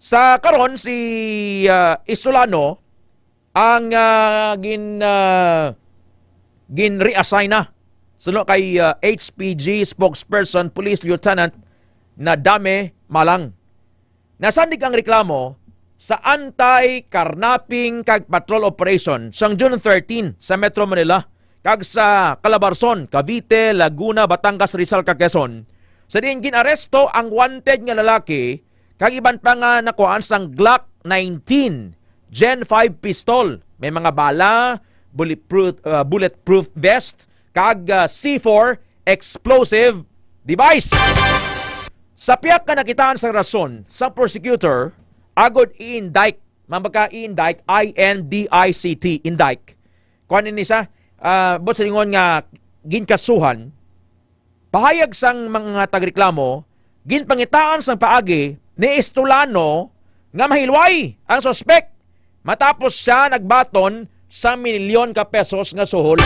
Sa karon, si, ah, Estolano ang, ah, gin, ah, gin-reassign na suno kay, ah, H P G spokesperson Police Lieutenant Nadame Malang. Nasandig ang reklamo sa anti-carnapping kag patrol operation sang June thirteen sa Metro Manila kag sa Calabarzon, Cavite, Laguna, Batangas, Rizal, kag Quezon, sa diin gin-aresto ang wanted nga lalaki kag iban pa nga nakuhaan sang Glock nineteen Gen five pistol. May mga bala, bulletproof, uh, bulletproof vest, kag, uh, C four explosive device. Sa pihak nga nakitaan sang rason sa prosecutor, agod i-indict, mambaka i-indict, I N D I C T, indict. Kuan ini sa, uh, buot silingon nga ginkasuhan, pahayag sang mga tagreklamo, ginpangitaan sang paagi ni Estolano nga mahilway ang suspek matapos siya nagbaton sa milyon ka pesos nga suhol.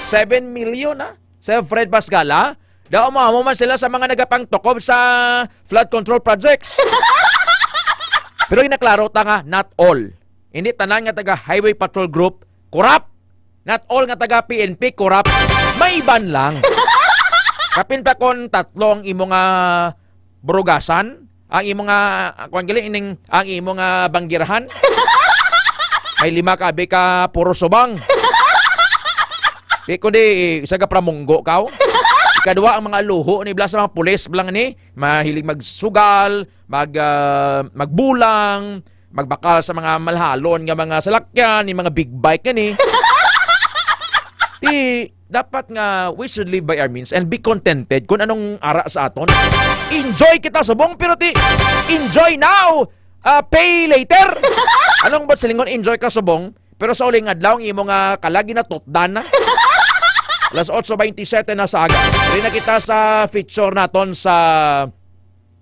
Seven million, ha? Sir Fred Pascal, ha? Daw mo man sila sa mga nagapangtukob sa flood control projects. Pero ginaklaro ta nga, not all. Hindi tanan nga taga Highway Patrol Group corrupt. Not all nga taga P N P corrupt. May iban lang. Kapin pa kon tatlo ang imo nga burugasan, ang imo nga, ah, kuwan gali, ining, ang imo nga banggirahan. May lima ka, abi ka, puro subang. Di kundi, isa ka pramunggo, kaw. Ikadua, ang mga luho ni bala sa mga pulis, bala ni, mahilig magsugal, mag, ah, magbulang, magbakal sa mga malhalon nga mga salakyan, yung mga big bike gani. Ti, dapat nga we should live by our means and be contented kung anong ara sa aton. Enjoy kita subong, pero ti, enjoy now, ah, pay later. Anong buot silingon, enjoy ka subong, pero sa uling adlaw ang imo nga kalag ginatutdan na. Alas otso beintisiyete na sa aga. Diri na kita sa feature naton sa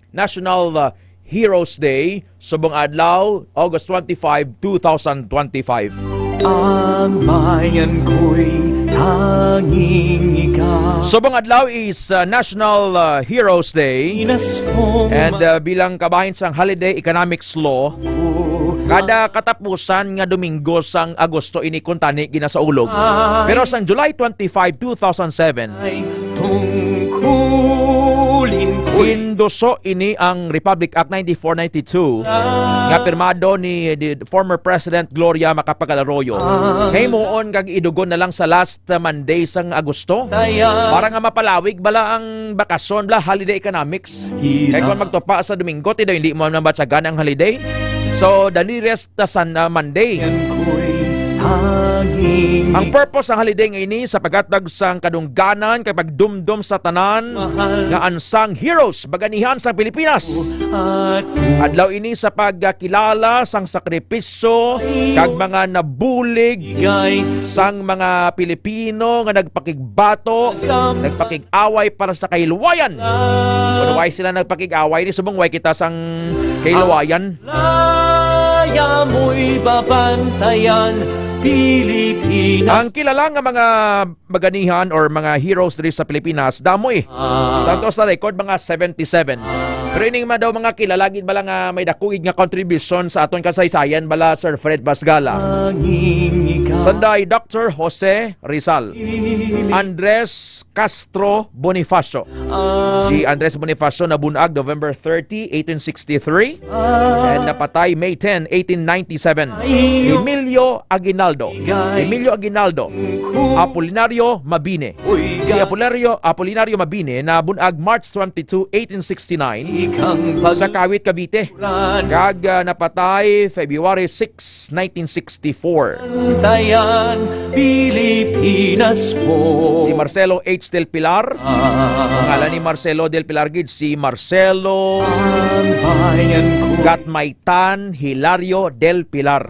National, uh, Heroes Day, subong adlaw, August twenty-five, two thousand twenty-five. Ang bayan ko'y tanging ikaw. Subong adlaw is, uh, National, uh, Heroes Day. Pinas kong And, uh, bilang kabahin sang holiday economics law, ko kada katapusan nga Domingo sang Agosto ini kuntani ginasaulog. Pero sang July twenty-five, two thousand seven, ay tungkulin ko. Induso ini ang Republic Act ninety-four ninety-two nga pirmado ni, ni former President Gloria Macapagal Arroyo. Himuon kag idugon na lang sa last, uh, Monday sang Agosto para nga mapalawig bala ang bakasyon bala, holiday economics. Kay kung magtupa sa Domingo, ti daw hindi mo naman batyagan ang holiday. So, the nearest ta sa, ah, Monday. Ang purpose sang holiday nga ini sa paghatag sang kadungganan kag pagdumdom sa tanan nga unsung heroes, baganihan sa Pilipinas. Adlaw ini sa pagkilala sang sakripisyo kag mga nabulig sang mga Pilipino nga nagpakigbato, nagpakig-away para sa kahilwayan. Kung wala sila nagpakig-away, ni subong wala kita sang kahilwayan. Laya mo'y babantayan, Ang kilala nga mga baganihan or mga heroes diri sa Pilipinas, damo eh. Sa ato sa record, mga seventy-seven. Pero ining mga daw mga kilala gid bala nga may dakugid nga contribution sa aton kasaysayan bala, Sir Fred Basgala. Sanday, Doctor Jose Rizal, Andres Castro Bonifacio. Si Andres Bonifacio nabunag November thirty, eighteen sixty-three, and napatay May ten, eighteen ninety-seven. Emilio Aguinaldo. Emilio Aguinaldo. Apolinario Mabini. Si Apolinario, Apolinario Mabini nabunag March twenty-two, eighteen sixty-nine, sa Kawit, Cavite. Kag, ah, napatay February six, nineteen sixty-four. Bantayan, Pilipinas ko. Si Marcelo H. Del Pilar. Ang ngalan ni Marcelo Del Pilar gid si Marcelo Gatmaitan Hilario Del Pilar.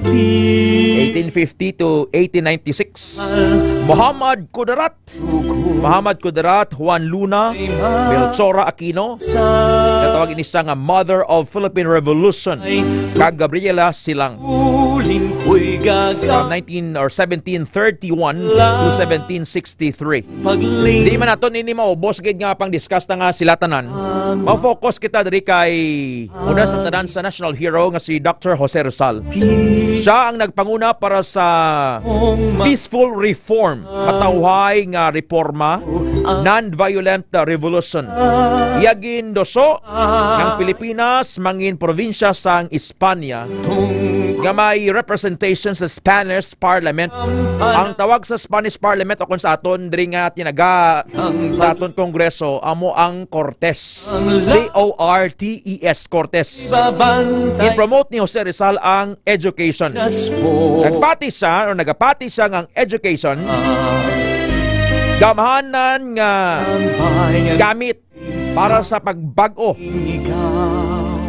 Eighteen fifty to eighteen ninety-six. Muhammad Kudarat. Muhammad Kudarat, Juan Luna, Melchora Aquino, natawag ini siya nga Mother of Philippine Revolution, kag Gabriela Silang. From nineteen or seventeen thirty-one to seventeen sixty-three. Di man naton ini maubos gid nga pang-discuss ta nga sila tanan. Ma-focus kita diri kay una sa tanan sa national hero nga si Doctor Jose Rizal. Siya ang nagpanguna para sa peaceful reform, matawhay nga reforma, non-violent revolution. Iya ginduso nga ang Pilipinas mangin probinsya sang Espanya nga may representation sa Spanish Parliament. Ang tawag sa Spanish Parliament, o kung sa aton diri nga tinaga sa aton Kongreso, amo ang Cortes. C O R T E S, Cortes. Gin-promote ni Jose Rizal ang education. Nagpati siya, o nagapati siya nga ang education, gamhanan nga gamit para sa pagbag-o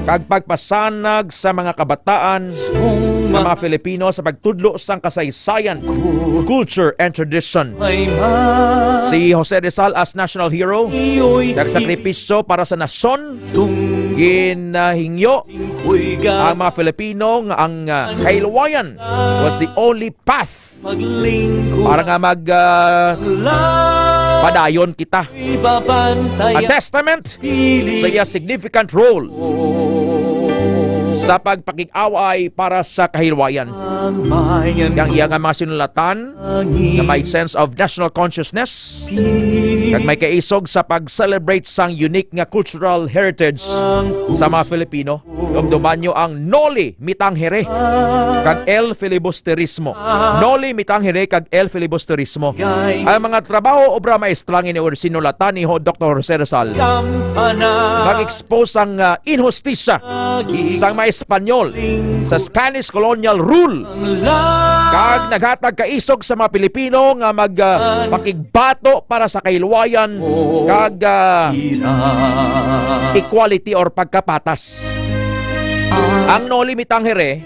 kag pagpasanag sa mga kabataan nga mga Filipino sa pagtudlo sang kasaysayan, culture, and tradition. Si Jose Rizal as national hero, nagsakripisyo para sa nasyon, ginahingyo ang mga Filipino nga ang, ah, kahilwayan was the only path para nga mag, ah, padayon kita. A testament sa iya significant role sa pagpakig-away para sa kahilwayan. Ang iya nga mga sinulatan nga may sense of national consciousness, kag may kaisog sa pag-celebrate sang unique nga cultural heritage sa mga Filipino. Dumduman nyo ang Noli Me Tangere kag El Filibusterismo. Noli Me Tangere kag El Filibusterismo. Ang mga trabaho, obra maestra nga ini-, sinulatan ni Ho-, Doctor Jose Rizal, mag-expose sang, ah, inhustisya sang mga Espanyol sa Spanish colonial rule, kag naghatag kaisog sa mga Pilipino nga mag, ah, pakigbato para sa kahilwayan kag, ah, equality or pagkapatas. Ang Noli Me Tangere,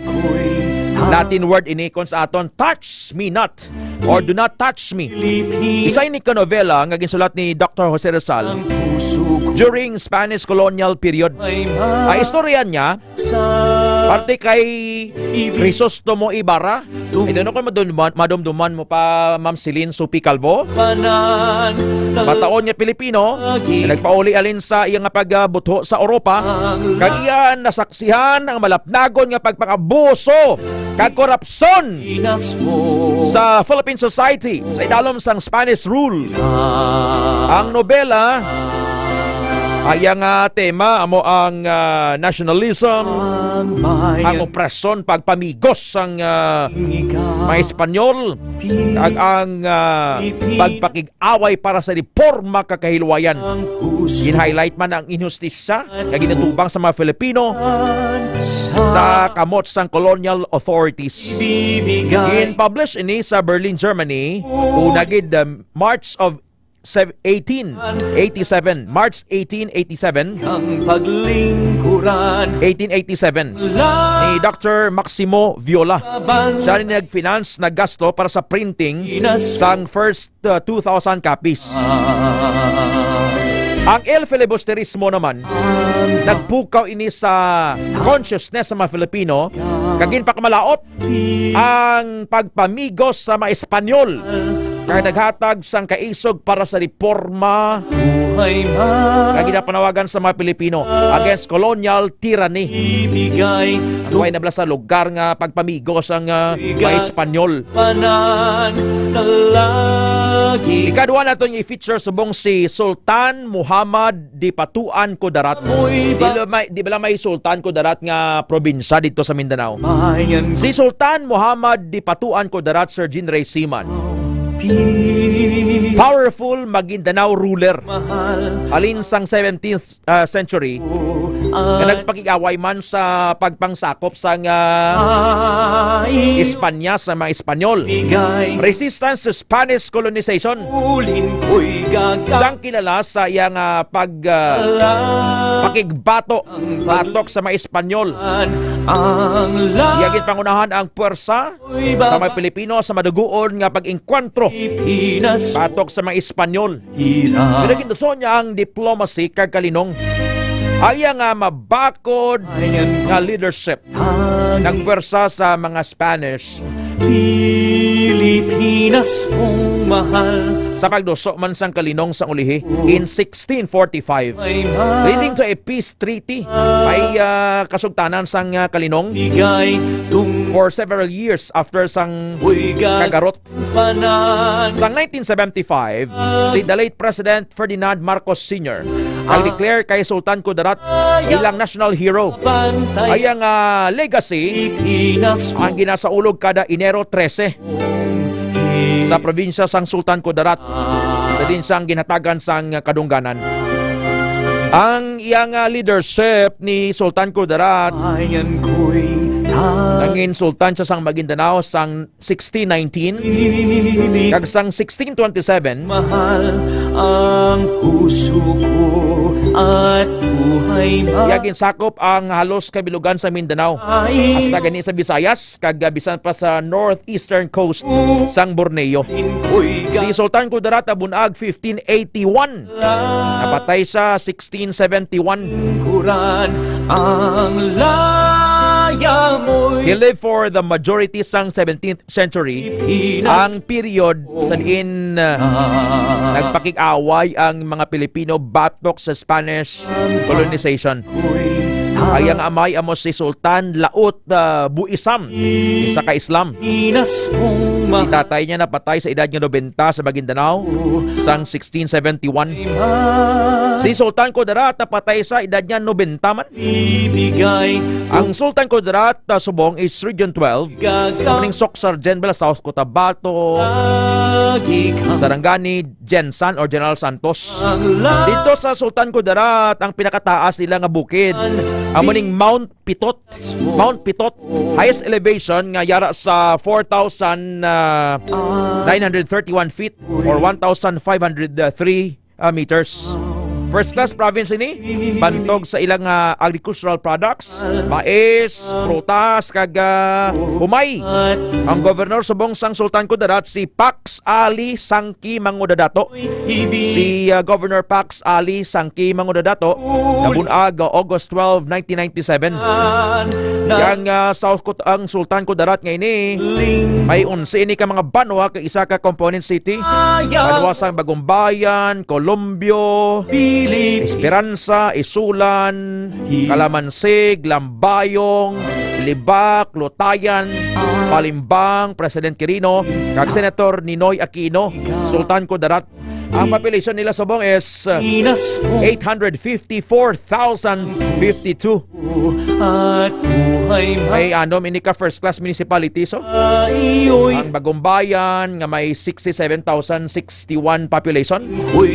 Latin word ini kon sa aton, "Touch me not," or "Do not touch me." Isa ini ka nobela nga ginsulat ni Doctor Jose Rizal during Spanish colonial period. Ang istorya niya, parte kay Crisostomo Ibarra. I don't know kung madumduman, madumduman mo pa, Ma'am Celine Supi Calvo. Mataon nga Pilipino nga nagpauli halin sa iya nga pagbutho sa Europa, kag iya nasaksihan ang malapnagon nga pagpangabuso kag korupsyon sa Philippine society sa idalom sang Spanish rule. Ang nobela, ang iya nga tema amo ang, ah, nationalism, ang opresyon, pagpamigos sang, ah, mga Espanyol, kag ang, ah, pagpakig-away para sa reforma kag kahilwayan. Gin-highlight man ang inhustisya nga ginatubang sa mga Filipino sa kamot sang colonial authorities. Gin-publish ini sa Berlin, Germany, una gid, um, March of sev-, eighteen eighty-seven, March eighteen eighty-seven. Ang paglingkuran. Eighteen eighty-seven. Ni Doctor Maximo Viola. Siya ni nag-finance, naggasto para sa printing sang first, uh, two thousand copies. Ang El Filibusterismo naman, nagpukaw ini sa consciousness sa mga Filipino, kag ginpakamalaot ang pagpamigos sa mga Espanyol, kag naghatag sang kaisog para sa reforma nga ginapanawagan sa mga Pilipino against colonial tyranny. Ang way na bala sa lugar nga pagpamigos ang, ah, mga Espanyol. Ikadua naton i-feature subong si Sultan Muhammad Dipatuan Kudarat. Di la may, di bala may Sultan Kudarat nga probinsya dito sa Mindanao? Si Sultan Muhammad Dipatuan Kudarat, Sir Jean Ray Seaman. Powerful Maguindanao ruler. Halin sang seventeenth, ah, century, nga nagpakig-away man sa pagpangsakop sang, ah, Espanya sa mga Espanyol. Resistance to Spanish colonization. Sang kilala sa iyang, ah, pag, ah, pakigbato batok sa mga Espanyol. Iya ginpangunahan ang puwersa sa mga Pilipino sa maduguon nga pag-engkwentro batok sa mga Espanyol. Pero ginduso niya ang diplomacy kag kalinong. Ang iya nga mabakod nga leadership nagpwersa sa mga Spanish. Pilipinas kong mahal. Sa pagduso man sang kalinong sang ulihi in sixteen forty-five, leading to a peace treaty, may, ah, kasugtanan sang, ah, kalinong for several years after sang kagarot. Sang nineteen seventy-five, si the late President Ferdinand Marcos Senior nag-declare kay Sultan Kudarat bilang national hero. Ang iya nga legacy ang ginasaulog kada Enero trese sa probinsya sang Sultan Kudarat, sa din siyang ginhatagan sang kadungganan. Ang iya nga leadership ni Sultan Kudarat, nangin sultan siya sang Maguindanao sang sixteen nineteen, kag sang sixteen twenty-seven, mahal ang puso ko at buhay ma- iya ginsakop ang halos kabilugan sa Mindanao, hasta gani sa Visayas, kag, ah, bisan pa sa northeastern coast sang Borneo. Si Sultan Kudarat nabun-ag fifteen eighty-one. Napatay sa sixteen seventy-one. Lingkuran ang laya mo'y He lived for the majority sang seventeenth century, Pilipinas. Ang period sa diin, uh, nagpakig-away ang mga Pilipino batok sa Spanish colonization. Ang iyang amay amo si Sultan Laut, uh, Buisam, isa ka Islam. Si tatay niya napatay sa edad nga nobenta sa Maguindanao sang sixteen seventy-one. Si Sultan Kudarat napatay sa edad niya nobenta man. Ang Sultan Kudarat, uh, subong is Region twelve. Amo ning Soc-Sargen bala, South Cotabato, Sarangani, Gensan or General Santos. Dito sa Sultan Kudarat, ang pinakataas nila nga bukid amo ning Mount Pitot. Mount Pitot, highest elevation nga yara sa four thousand nine hundred thirty-one feet or one thousand five hundred three, uh, meters. First class province ini, bantog sa ilang, uh, agricultural products, mais, prutas, kag, uh, humay. Ang gobernador subong sang Sultan Kudarat si Pax Ali Sangki Mangudadato. Si, uh, Governor Pax Ali Sangki Mangudadato nabun-ag, uh, August twelve, nineteen ninety-seven. Ang, uh, South Kut-, ang Sultan Kudarat nga ini may onse ini ka mga banwa kag isa ka component city. Banwa sang Bagumbayan, Colombio, Esperanza, Isulan, Calamansig, Lambayong, Libak, Lutayan, Palimbang, President Quirino, kag Senator Ninoy Aquino. Sultan Kudarat. Ang population nila subong is, uh, eight hundred fifty-four thousand fifty-two. May anom ini ka first class municipalities, oh. Ang Bagumbayan nga may sixty-seven thousand sixty-one population.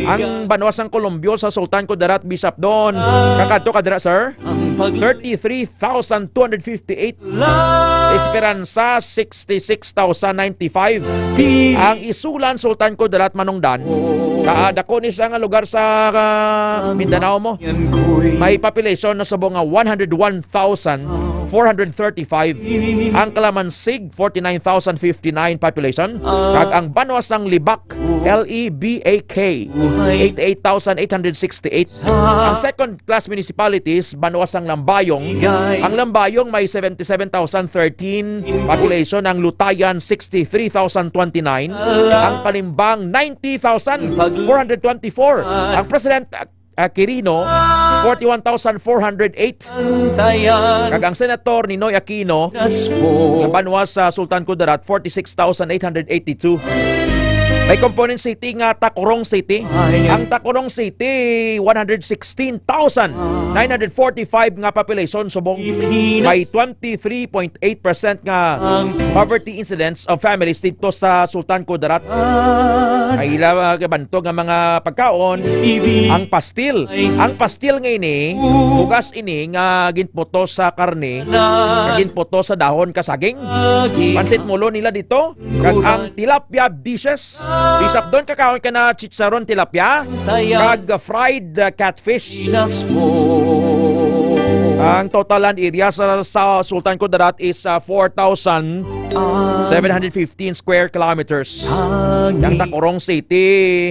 Ang banwa sang Colombio sa Sultan Kudarat, Bishop Don. Kakadto ka dira, sir? Thirty-three thousand two hundred fifty-eight. Esperanza, sixty-six thousand ninety-five. Ang Isulan, Sultan Kudarat, Manong Dan, kadako ni siya nga lugar sa, ah, Mindanao mo. May population na subong nga one hundred one thousand four hundred thirty-five, ang Calamansig, forty-nine thousand fifty-nine population, kag ang banwa sang Lebak, L E B A K, eighty-eight thousand eight hundred sixty-eight. Ang second class municipalities, banwa sang Lambayong, ang Lambayong may seventy-seven thousand thirteen population, ang Lutayan sixty-three thousand twenty-nine, ang Panimbang ninety thousand four hundred twenty-four, ang President, ah, Quirino, forty-one thousand four hundred eight. Kag ang Senator Ninoy Aquino, nga banwa sa Sultan Kudarat, forty-six thousand eight hundred eighty-two. May component city nga Tacurong City. Ang Tacurong City, one hundred sixteen thousand nine hundred forty-five nga population, subong may twenty-three point eight percent nga poverty incidence of families dito sa Sultan Kudarat. May ila, ah, kabantog nga mga pagkaon, ang pastil. Ang pastil nga ini, bugas ini nga ginputo sa karne, nga ginputo sa dahon ka saging. Pansit mulo nila dito, kag ang tilapia dishes. Bisap doon, kakaon ka na chicharon tilapia, kag fried, uh, catfish. Ang total land area sa, sa Sultan Kudarat is, uh, four thousand seven hundred fifteen square kilometers. Ang Tacurong City,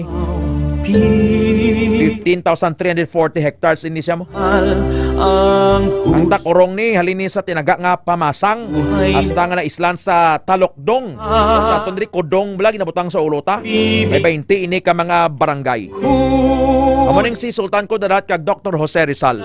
fifteen thousand three hundred forty hectares ini siya mo. Ang Tacurong ni, halin ni sa tinaga nga Pamasang, hasta nga naislan sa Talokdong. Sa aton diri, Kudong bala ginabutang sa ulo ta. May baynte ini ka mga barangay. Amo ning si Sultan Kudarat kag Doktor Jose Rizal.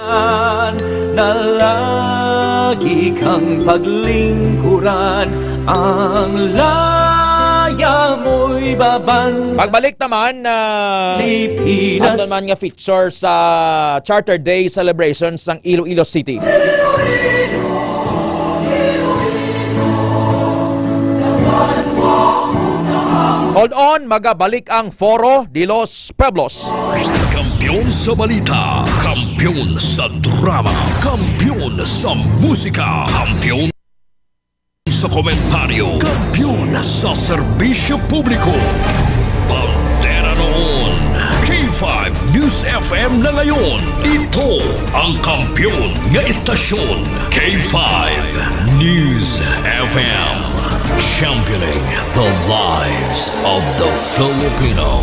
Na lagi kang paglingkuran, ang laya mo'y baban. Pagbalik naman, ah, Pilipinas. Ato naman nga feature sa Charter Day celebration sang Iloilo City. Hold on, magabalik ang Foro de los Pueblos. Kampiyon sa balita, kampiyon sa drama, kampiyon sa musika, kampiyon sa komentaryo, kampiyon sa serbisyo publiko. Bandera noon, K five News F M na ngayon. Ito ang kampiyon nga estasyon, K five News F M. Championing the lives of the Filipino.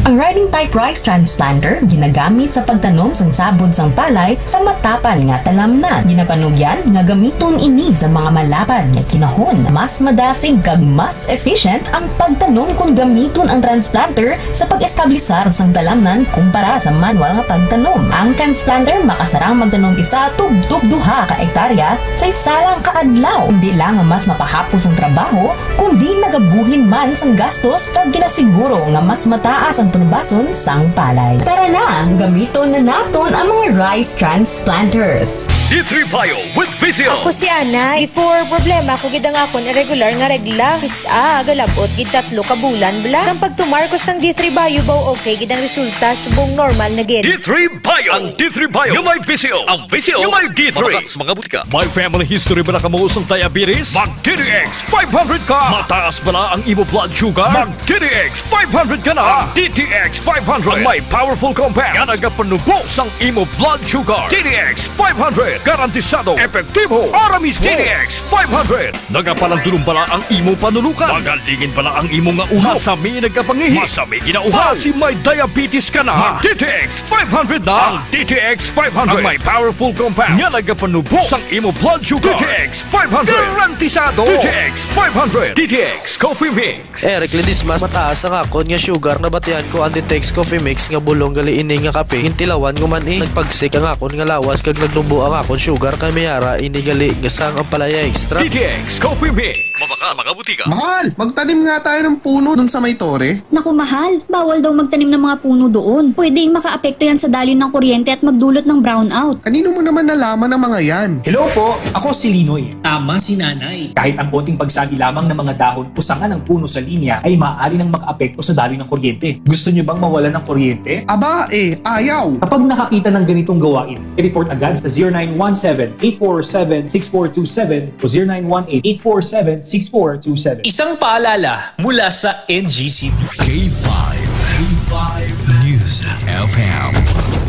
Ang riding type rice transplanter ginagamit sa pagtanom sang sabod sang palay sa matapan nga talamnan. Ginapanugyan nga gamiton ini sa mga malapad nga kinahon. Mas madasig kag mas efficient ang pagtanom kon gamiton ang transplanter sa pag-establisar sang talamnan kumpara sa manual nga pagtanom. Ang transplanter makasarang magtanom isa tubtob duha ka ektarya sa isa lang ka adlaw. Hindi lang nga mas mapahapos ang trabaho, kundi nagabuhin man sang gastos kag ginasiguro nga mas mataas ang panubason sang palay. Tara na, gamiton na naton ang mga rice transplanters. D three Bio with Vision. Ako si Ana. Before, problema ko gid ang akon irregular nga regla. Kis-a, galab-ot gid tatlo ka bulan bala. Sang pagtumar ko sang D three Bio, baw okay gid ang resulta, subong normal na gid. D three Bio. Ang D three Bio nga may Vision. Ang Vision nga may D three. Mga, mga butika. May family history bala kamo sang diabetes? Mag D T X five hundred ka. Mataas bala ang imo blood sugar? Mag D T X five hundred ka na. Ang D T X five hundred ang may powerful compound nga nagapanubo sang imo blood sugar. D T X five hundred, garantisado, epektibo, para mismo. D T X five hundred, nagapalandulong bala ang imo panulukan? Magalingin bala ang imo nga ulo? Masami nagkapangihi? Masami ginauhaw? Basi may diabetes ka na? Mag D T X five hundred na. Ang D T X five hundred ang may powerful compound nga nagapanubo sang imo blood sugar. D T X five hundred, garantisado. D T X five hundred, D T X Coffee Mix. Eric Ledesma, mataas ang akon nga sugar. Nabatian ko ang D T X Coffee Mix nga bulong gali ini nga kape. Gintilawan ko man, eh. Nagpagsik ang akon nga lawas kag nagnubo ang akon sugar, kay may ara ini gali nga sang Ampalaya Extra. D T X Coffee Mix. Mabakal sa mga butika. Mahal, magtanim nga tayo ng puno dun sa may tore. Naku, mahal, bawal daw magtanim ng mga puno doon. Pwedeng makaapekto yan sa daloy ng kuryente at magdulot ng brownout. Kanino mo naman nalaman ang mga yan? Hello po, ako si Linoy. Tama si Nanay. Kahit ang konting pagsagi lamang ng mga dahon o sanga ng puno sa linya ay maaari nang makaapekto sa daloy ng kuryente. Gusto niyo bang mawalan ng kuryente? Aba, eh, ayaw! Kapag nakakita ng ganitong gawain, i-report agad sa zero nine one seven, eight four seven, six four two seven o zero nine one eight, eight four seven, six four two seven. Isang paalala mula sa N G C P. K five, K five News. F M,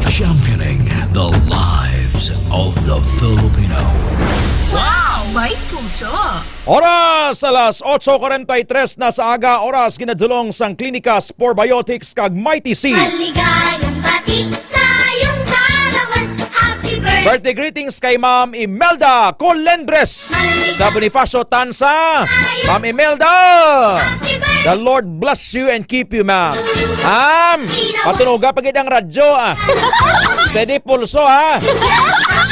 championing the lives of the Filipino. Wow! May puso! Oras, alas otso kuwarenta y tres na sa aga, oras ginadulong sang Klinika Sporbiotics kag Mighty C. Maligayang bati sa iyong kaarawan. Happy birthday! Birthday greetings kay Ma'am Imelda Colendres sa Bonifacio Tanza. Ma'am Imelda, the Lord bless you and keep you, ma'am. Ma'am, patunuga pa gid ang radyo, ah. Steady pulso, ha?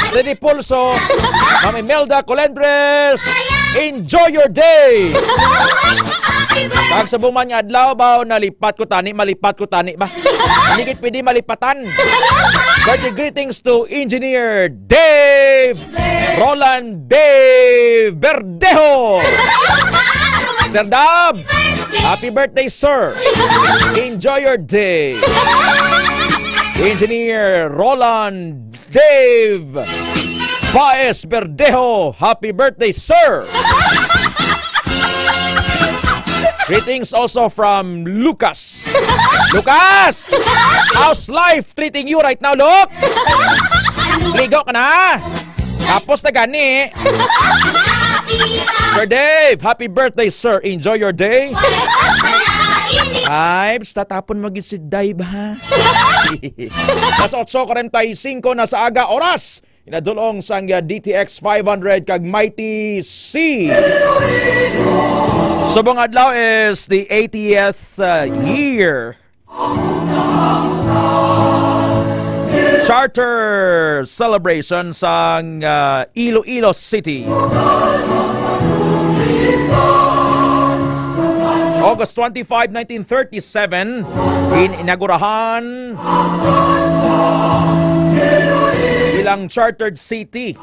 Steady pulso. Ma'am Imelda Colendres, enjoy your day. Kag sa buman nga adlaw ba, nalipat ko tani, malipat ko tani ba? Hindi gid pwede malipatan. Birthday greetings to Engineer Dave Roland Dave Verdejo. Sir Dab, happy birthday, sir. Enjoy your day. Engineer Roland Dave Baez Verdejo, happy birthday, sir. Greetings also from Lucas. Lucas! How's life treating you right now, Luke? Ligo ka na? Tapos na gani. Sir Dave, happy birthday, sir. Enjoy your day. Ay, basta tapon mo gid si Dave, ha? Alas otso kuwarenta y singko na sa aga, oras. Inadulong sang, uh, D T X five hundred kag Mighty C. Subong adlaw is the eightieth, uh, year charter celebration sang, uh, Iloilo City. August twenty-five, nineteen thirty-seven, in-inagurahan bilang chartered city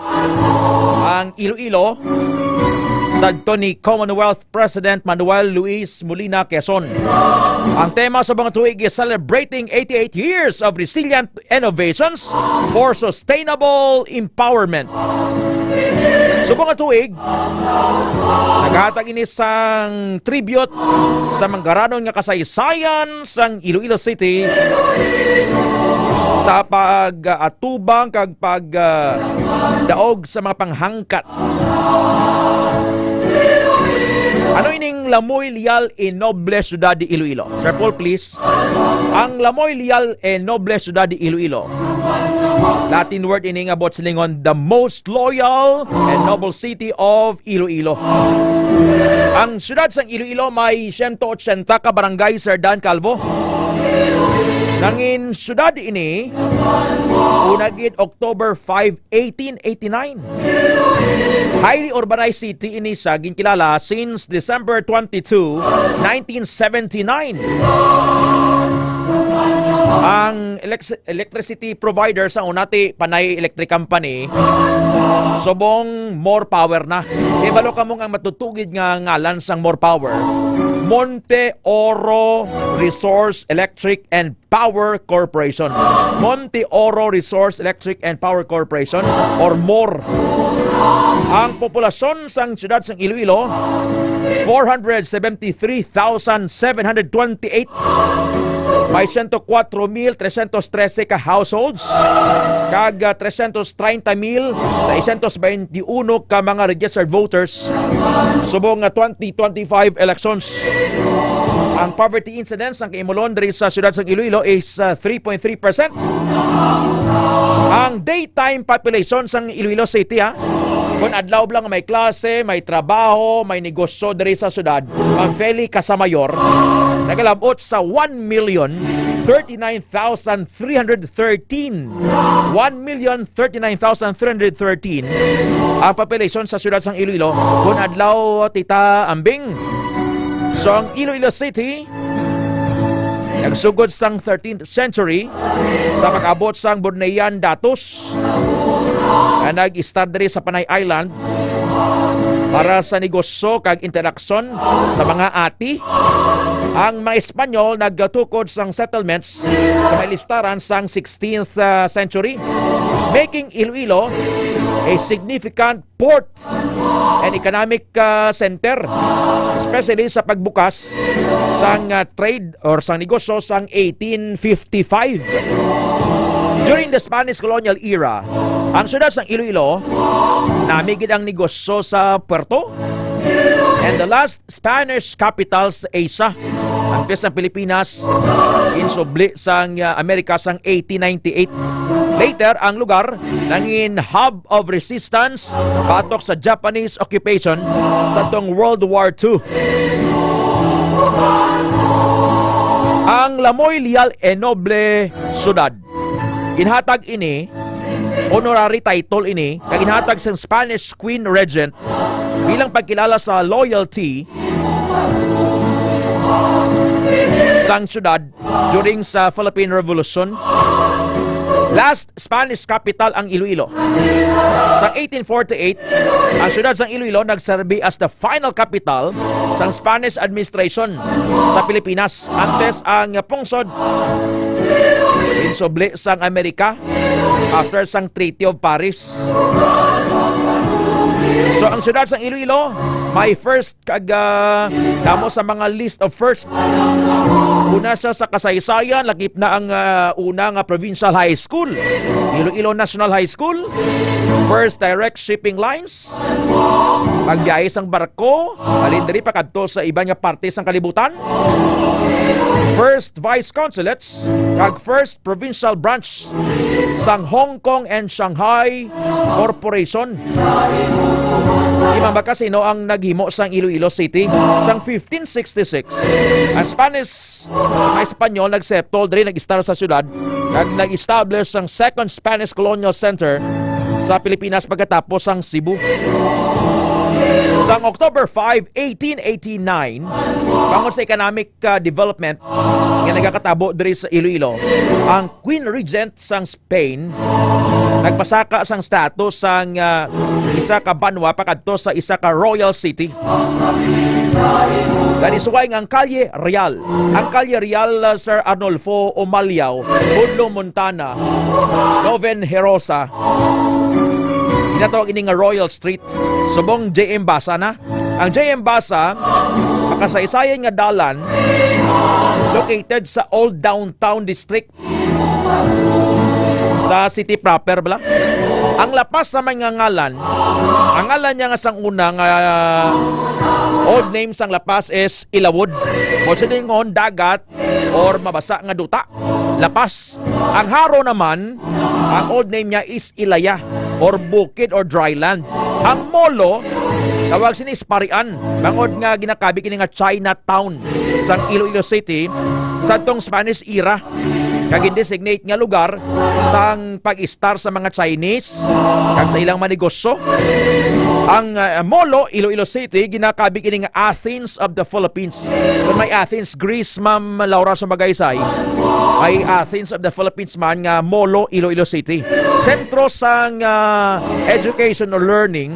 ang Iloilo, sadto ni Commonwealth President Manuel Luis Molina Quezon. Ang tema sa mga tuig is Celebrating eighty-eight Years of Resilient Innovations for Sustainable Empowerment. Subong nga tuig, naghatag ini sang tribute sa manggaranon nga kasaysayan sang Iloilo City sa pag-atubang kag pag, ah, daog sa mga panghangkat. Ano ining La Muy Leal y Noble Ciudad de Iloilo? Sir Paul, please. Ang La Muy Leal y Noble Ciudad de Iloilo. Latin word ini nga buot silingon, the most loyal and noble city of Iloilo. Ang siyudad sang Iloilo may siyento otsenta ka barangay, Sir Dan Calvo. Nangin siyudad ini una gid October five, eighteen eighty-nine. Highly urbanized city ini sa ginkilala since December twenty-two, nineteen seventy-nine. Ang elec-, electricity provider sa una ti Panay Electric Company, subong More Power na. Ibalo kamo nga matutugid nga ngalan sang More Power. Monte Oro Resource Electric and Power Corporation. Monte Oro Resource Electric and Power Corporation, or more. Ang populasyon sang siyudad sang Iloilo, four hundred seventy-three thousand seven hundred twenty-eight. May siyento kuwatro mil tresyentos trese ka households, kag, ah, tresyentos treinta mil seiscientos veintiuno ka mga registered voters subong nga twenty twenty-five elections. Ang poverty incidence sang kaimulon diri sa siyudad sang Iloilo is, ah, three point three percent. Ang daytime population sang Iloilo City, ha, kung adlaw lang may klase, may trabaho, may negosyo diri sa siyudad, ang Feli Casamayor, nagalabot sa one million thirty-nine thousand three hundred thirteen. One million thirty-nine thousand three hundred thirteen ang population sa siyudad sang Iloilo. Kung adlaw, Tita Ambing. So, ang Iloilo City, nagsugod sang thirteenth century sa pag-abot sang Bornean Datos nga nag-istar diri sa Panay Island. para sa negosyo kag interaksyon sa mga ati. Ang mga Espanyol nagtukod sang settlements sa may listaran sang sixteenth, ah, century, making Iloilo a significant port and economic, ah, center, especially sa pagbukas sang, ah, trade or sang negosyo sang eighteen fifty-five. During the Spanish colonial era, ang siyudad sang Iloilo nami gid ang negosyo sa puerto, and the last Spanish capital sa Asia, antes ang Pilipinas, ginsubli sang, ah, Amerika sang eighteen ninety-eight. Later, ang lugar nangin hub of resistance batok sa Japanese occupation sa tong World War Two. Ang La Muy Leal e Noble Ciudad, ginhatag ini, honorary title ini, kag ginhatag sang Spanish Queen Regent bilang pagkilala sa loyalty sang siyudad during sa Philippine Revolution. Last Spanish capital ang Iloilo. Sa eighteen forty-eight, ang siyudad sang Iloilo nagserbi as the final capital sang Spanish administration sa Pilipinas, antes ang pungsod ginsubli sang Amerika after sang Treaty of Paris. So, ang siyudad sang Iloilo, my first kag, ah, damo sa mga list of first. Una siya sa kasaysayan, lakip na ang, ah, una nga provincial high school, Iloilo National High School, first direct shipping lines, pagbiyahe sang barko halin diri pakadto sa iban nga parte sang kalibutan, first vice consulates, kag first provincial branch sang Hong Kong and Shanghai Corporation. Di man ba kasino ang naghimo sang Iloilo City? Sang fifteen sixty-six, ang Spanish, mga Espanyol nagsettle diri, nag-istar sa siyudad, kag nag-establish sang Second Spanish Colonial Center sa Pilipinas pagkatapos sang Cebu. Sang October five, eighteen eighty-nine, bangod sa economic, ah, development nga nagakatabo diri sa Iloilo, ang Queen Regent sang Spain nagpasaka sang status sang, ah, isa ka banwa pakadto sa isa ka royal city. Gani suway nga ang Kalye Real, ang Kalye Real, ah, Sir Arnulfo Umaliao, Budlo, Montana, Joven Herosa, ginatawag ini nga Royal Street. Subong J M Basa na. Ang J M Basa, makasaysayan nga dalan, located sa Old Downtown District sa city proper bala. Ang La Paz naman nga ngalan, ang ngalan niya nga sang una nga old name sang La Paz is Ilawod. Mo silingon, dagat or mabasa nga duta. La Paz. Ang Jaro naman, ang old name niya is Ilaya or bukid or dry land. Ang Molo, tawag sini Esparian, bangod nga ginakabig ini nga Chinatown sang Iloilo City sadtong Spanish era, kag gin-designate nga lugar sang pag-istar sa mga Chinese kag sa ilang mga negosyo. Ang, ah, Molo, Iloilo City, ginakabig ini nga Athens of the Philippines. Kung may Athens, Greece, Ma'am Laura, sa Magaysay, may Athens of the Philippines man nga Molo, Iloilo City. Sentro sang, ah, education or learning,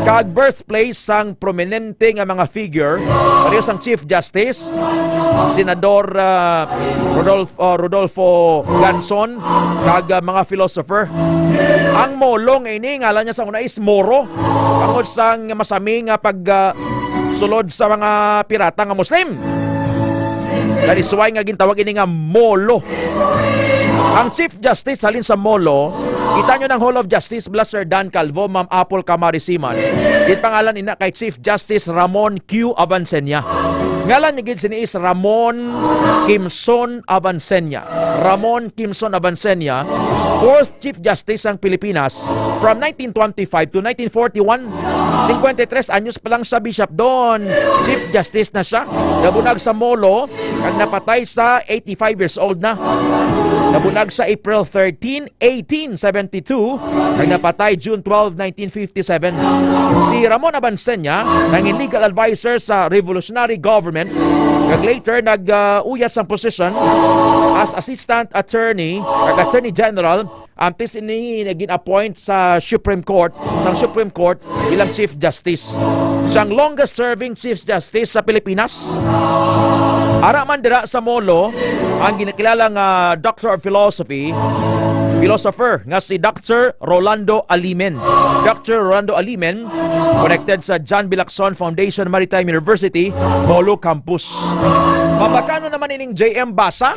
kag birthplace sang prominente nga mga figure, pareho sang Chief Justice, Senador, ah, Rodolfo, ah, Rodolfo Ganson, kag, ah, mga philosopher. Ang Molo nga ini, ngalan niya sa una is Moro, bangod sang masami nga pag, ah, sulod sa mga pirata nga Muslim. That is why nga gintawag ini nga Molo. Ang Chief Justice halin sa Molo, kita nyo ng Hall of Justice bala, Sir Dan Calvo, Ma'am Apple Camarisiman. Ginpangalan ina kay Chief Justice Ramon Q Avancenia. Ngalan ni gid sini is Ramon Kimson Avancenia. Ramon Kimson Avancenia, fourth Chief Justice sang Pilipinas from nineteen twenty-five to nineteen forty-one. Cincuenta y tres anyos pa lang siya, Bishop Don. Chief Justice na siya. Nabunag sa Molo, kag napatay sa eighty-five years old na. Nabunag sa April thirteen, eighteen seventy-two, kag napatay June twelve, nineteen fifty-seven. Si Ramon Avancenia, nangin legal advisor sa revolutionary government, Later, nag-uyat sang posisyon as Assistant Attorney, ag Attorney General, antes ini naging appoint sa Supreme Court, sang Supreme Court bilang Chief Justice. Siyang longest serving Chief Justice sa Pilipinas. Ara man dira sa Molo, ang ginakilala nga Doctor of Philosophy, philosopher nga si Doctor Rolando Alimen. Doctor Rolando Alimen, connected sa John Bilacson Foundation Maritime University, Molo Campus. Mabakano naman ining J M Basa?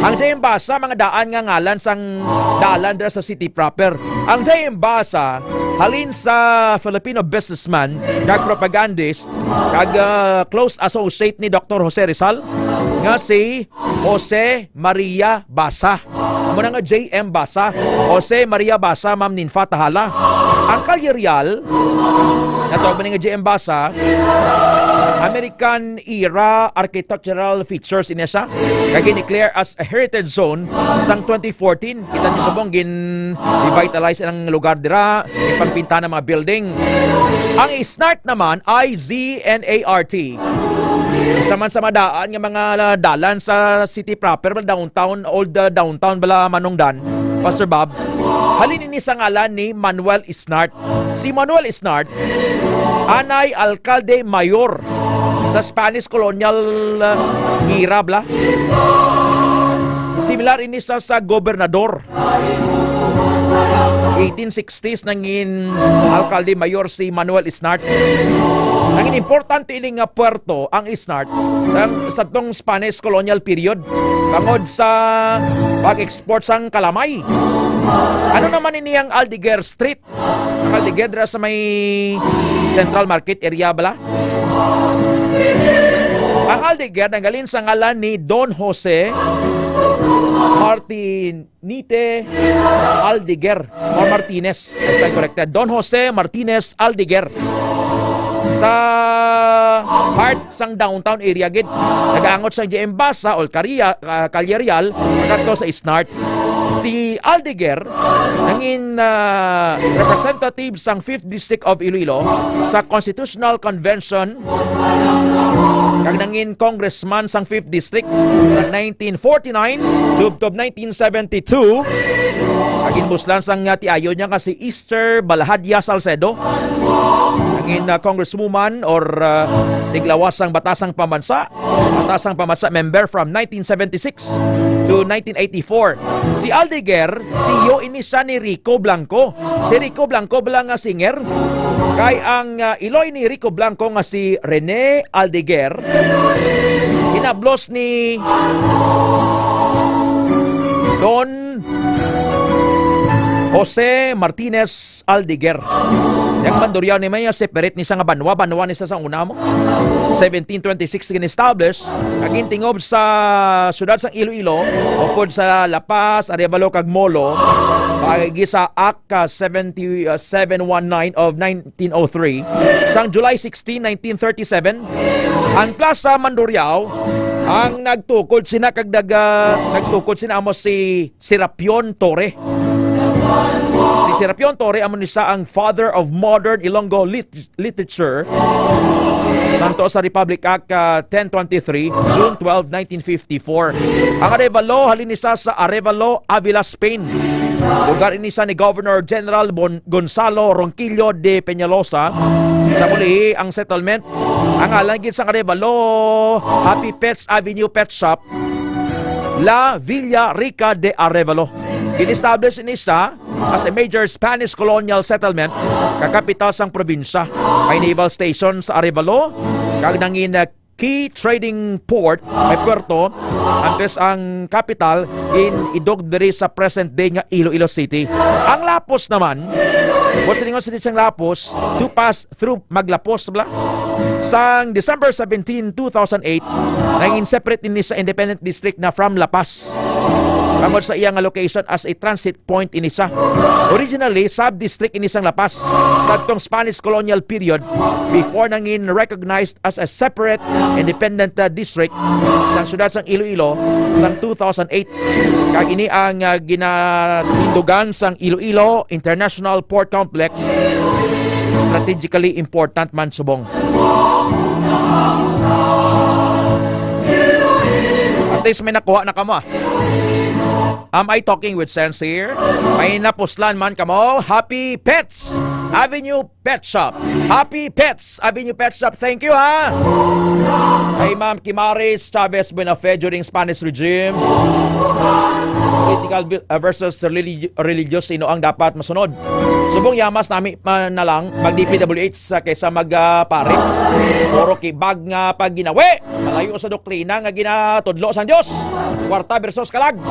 Ang J M Basa, mga daan nga ngalan sang dalan dira sa city proper. Ang J M Basa, halin sa Filipino businessman, kag propagandist, kag, ah, close associate ni Doctor Jose Rizal, nga si Jose Maria Basa. Amo na nga J M Basa. Jose Maria Basa, Ma'am Ninfa Tahala. Ang Kalye Real, natawag man nga J M Basa, American era architectural features ini siya. Kag gin-declare as a heritage zone sang twenty fourteen. Kita niyo subong gin-revitalize ang lugar dira, ipagpinta ng mga building. Ang Iznart naman, I Z N A R T. Isa man sa madaan nga mga dalan sa city proper, downtown, old, uh, downtown bala, Manong Dan, Pastor Bob. Halin ini sa ngalan ni Manuel Iznart. Si Manuel Iznart, anay alkalde mayor sa Spanish colonial, uh, era bala. Similar ini sa, sa gobernador. Eighteen sixties nangin alkalde mayor si Manuel Iznart. Nangin importante ini nga puerto ang Iznart sa, sa tong Spanish colonial period tungod sa pag-export sang kalamay. Ano naman ini ang Aldeguer Street? Ang Aldeguer dira sa may Central Market area bala. Ang Aldeguer nanggalin sa ngalan ni Don Jose Martinite Aldeguer or Martinez. I stand corrected. Don Jose Martinez Aldeguer. Sa heart sang downtown area gid. Nagaangot sa J M Basa, Olkaria, ah, Kalye Real, ngadto sa Iznart. Si Aldeguer nangin, ah, representative sang Fifth District of Iloilo sa Constitutional Convention, kag nangin congressman sang Fifth District sa nineteen forty-nine tubtob nineteen seventy-two. Kag ginbuslan sang, ah, tiayon niya nga si Easter Balhadia Salcedo. Nangin, ah, congresswoman or, ah, tiglawas sang Batasang Pambansa, Batasang Pambansa member from nineteen seventy-six to nineteen eighty-four. Si Aldeguer, tiyo ini siya ni Rico Blanco. Si Rico Blanco bala nga singer. Kay ang, ah, iloy ni Rico Blanco nga si Rene Aldeguer, hinablos ni Don Jose Martinez Aldeguer. Yang Mandurriao ni may separate ni sa nga banwa, banwa ni sa, sa una mo. Seventeen twenty-six gin-establish, kag gintingob sa siyudad sang Iloilo, upod sa La Paz, Arevalo, kag Molo, paagi sa Act, ah, seventy, ah, seven one nine of nineteen oh three, sang July sixteen, nineteen thirty-seven, ang Plaza Mandurriao ang nagtukod sina kag daga, nagtukod sina amo si Serapion Torre. Si Serapion Torre amo ni sa ang father of modern Ilonggo lit-, literature. Santo sa Republic Act, ah, ten twenty-three, June twelve, nineteen fifty-four. Ang Arevalo, halin ni sa, sa Arevalo, Avila, Spain. Lugar ini sa ni Governor General Bon-, Gonzalo Ronquillo de Peñalosa. Sa muli, ang settlement, ang ngalan gid sang Arevalo, Happy Pets Avenue Pet Shop, La Villa Rica de Arevalo. Gin-establish ini sa as a major Spanish colonial settlement, kag kapital sang probinsya. May naval station sa Arevalo, kag nangin, uh, key trading port, may puerto, antes ang kapital in idog diri sa present day nga Iloilo City. Ang Lapos naman, what's the name of city sang Lapos? To pass through Maglapos, bla? Sang December seventeen, two thousand eight, nangin separate ini sa independent district na from La Paz. Tungod sa iya nga location as a transit point ini siya. Originally, sub-district ini sang La Paz, sa atong Spanish colonial period, before nangin recognized as a separate independent, uh, district sang siyudad sang Iloilo sang two thousand eight. Kag ini ang, uh, ginatindugan sang Iloilo International Port Complex, strategically important man subong. At least may nakuha na kamo, ah. Am I talking with sense here? May napuslan man kamo? Happy Pets Avenue Pet Shop. Happy Pets Avenue Pet Shop. Thank you, ha? Kay Ma'am Kimaris Chavez Buenafe during Spanish regime. Political vi-, uh, versus religi-, religious, sino ang dapat masunod? Subong yamas nami man na lang mag D P W H sa kaysa mag, ah, pare. Puro kibag nga pagginawi. Malayo sa doktrina nga ginatudlo sang Dios. Kwarta versus kalag.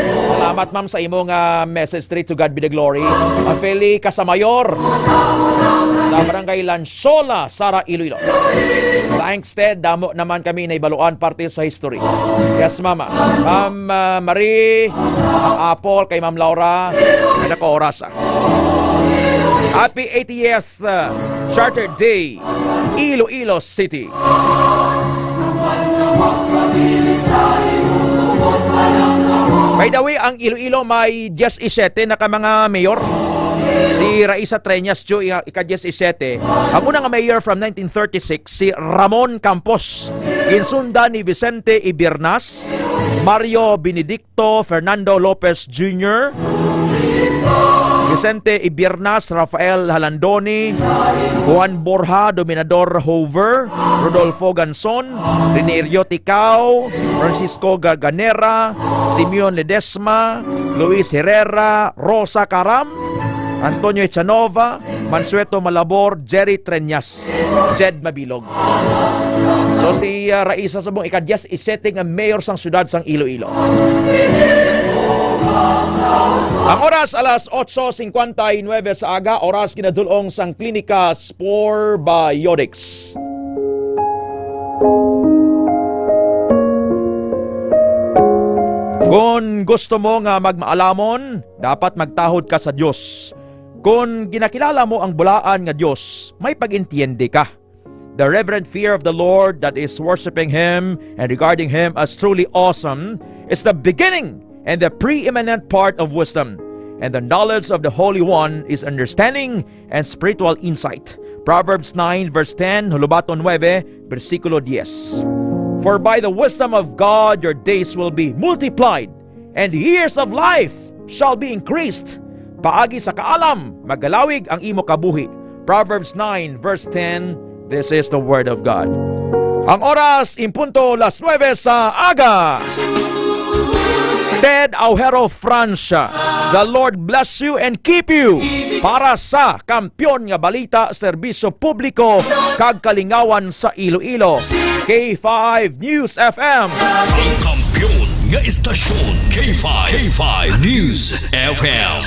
Salamat, ma'am, sa imo nga message. Straight to God be the glory. Ma'am Feli Casamayor sa Barangay Lanchola, Sara, Iloilo. Thanks, Ted. Damo naman kami naibaluan parte sa history. Yes, mama. Ma'am, ah, Marie, ang apple kay Ma'am Laura. Ay, nako, oras, ah. Happy eightieth, uh, Charter Day, Iloilo City. By the way, ang Iloilo may diyes y siyete na ka mga mayor. Si Raisa Treñas, Joe, ika, ika diyes y siyete. Ang una nga mayor from nineteen thirty-six, si Ramon Campos. Ginsundan ni Vicente Ibirnas, Mario Benedicto, Fernando Lopez Junior, Vicente Ibirnas, Rafael Halandoni, Juan Borja, Dominador Hover, Rodolfo Ganson, Rinirio Ticao, Francisco Garganera, Simeon Ledesma, Luis Herrera, Rosa Caram, Antonio Echanova, Mansueto Malabor, Jerry Treñas, Jed Mabilog. So, si, ah, Raisa subong ika-diyes y siyete nga mayor sang siyudad sang Iloilo. Ang oras, alas otso cincuenta y nueve sa aga, oras kinadulong sang Klinika Spore Biotics. Kon gusto mo nga magmaalamon, dapat magtahod ka sa Dios. Kon ginakilala mo ang bulaan nga Dios, may pag-intiyende ka. The reverent fear of the Lord that is worshiping Him and regarding Him as truly awesome is the beginning and the preeminent part of wisdom, and the knowledge of the Holy One is understanding and spiritual insight. Proverbs nine verse ten, Hulubaton nuebe, bersikulo diyes. For by the wisdom of God your days will be multiplied, and years of life shall be increased. Paagi sa kaalam, magalawig ang imo kabuhi. Proverbs nine verse ten, this is the word of God. Ang oras, in punto, las nuebe sa aga. Ted Aujero Francia, the Lord bless you and keep you. Para sa Kampiyon nga Balita, Serbisyo Publiko, kag Kalingawan sa Iloilo, K five News F M. Ang kampiyon nga istasyon, K five, K five News F M.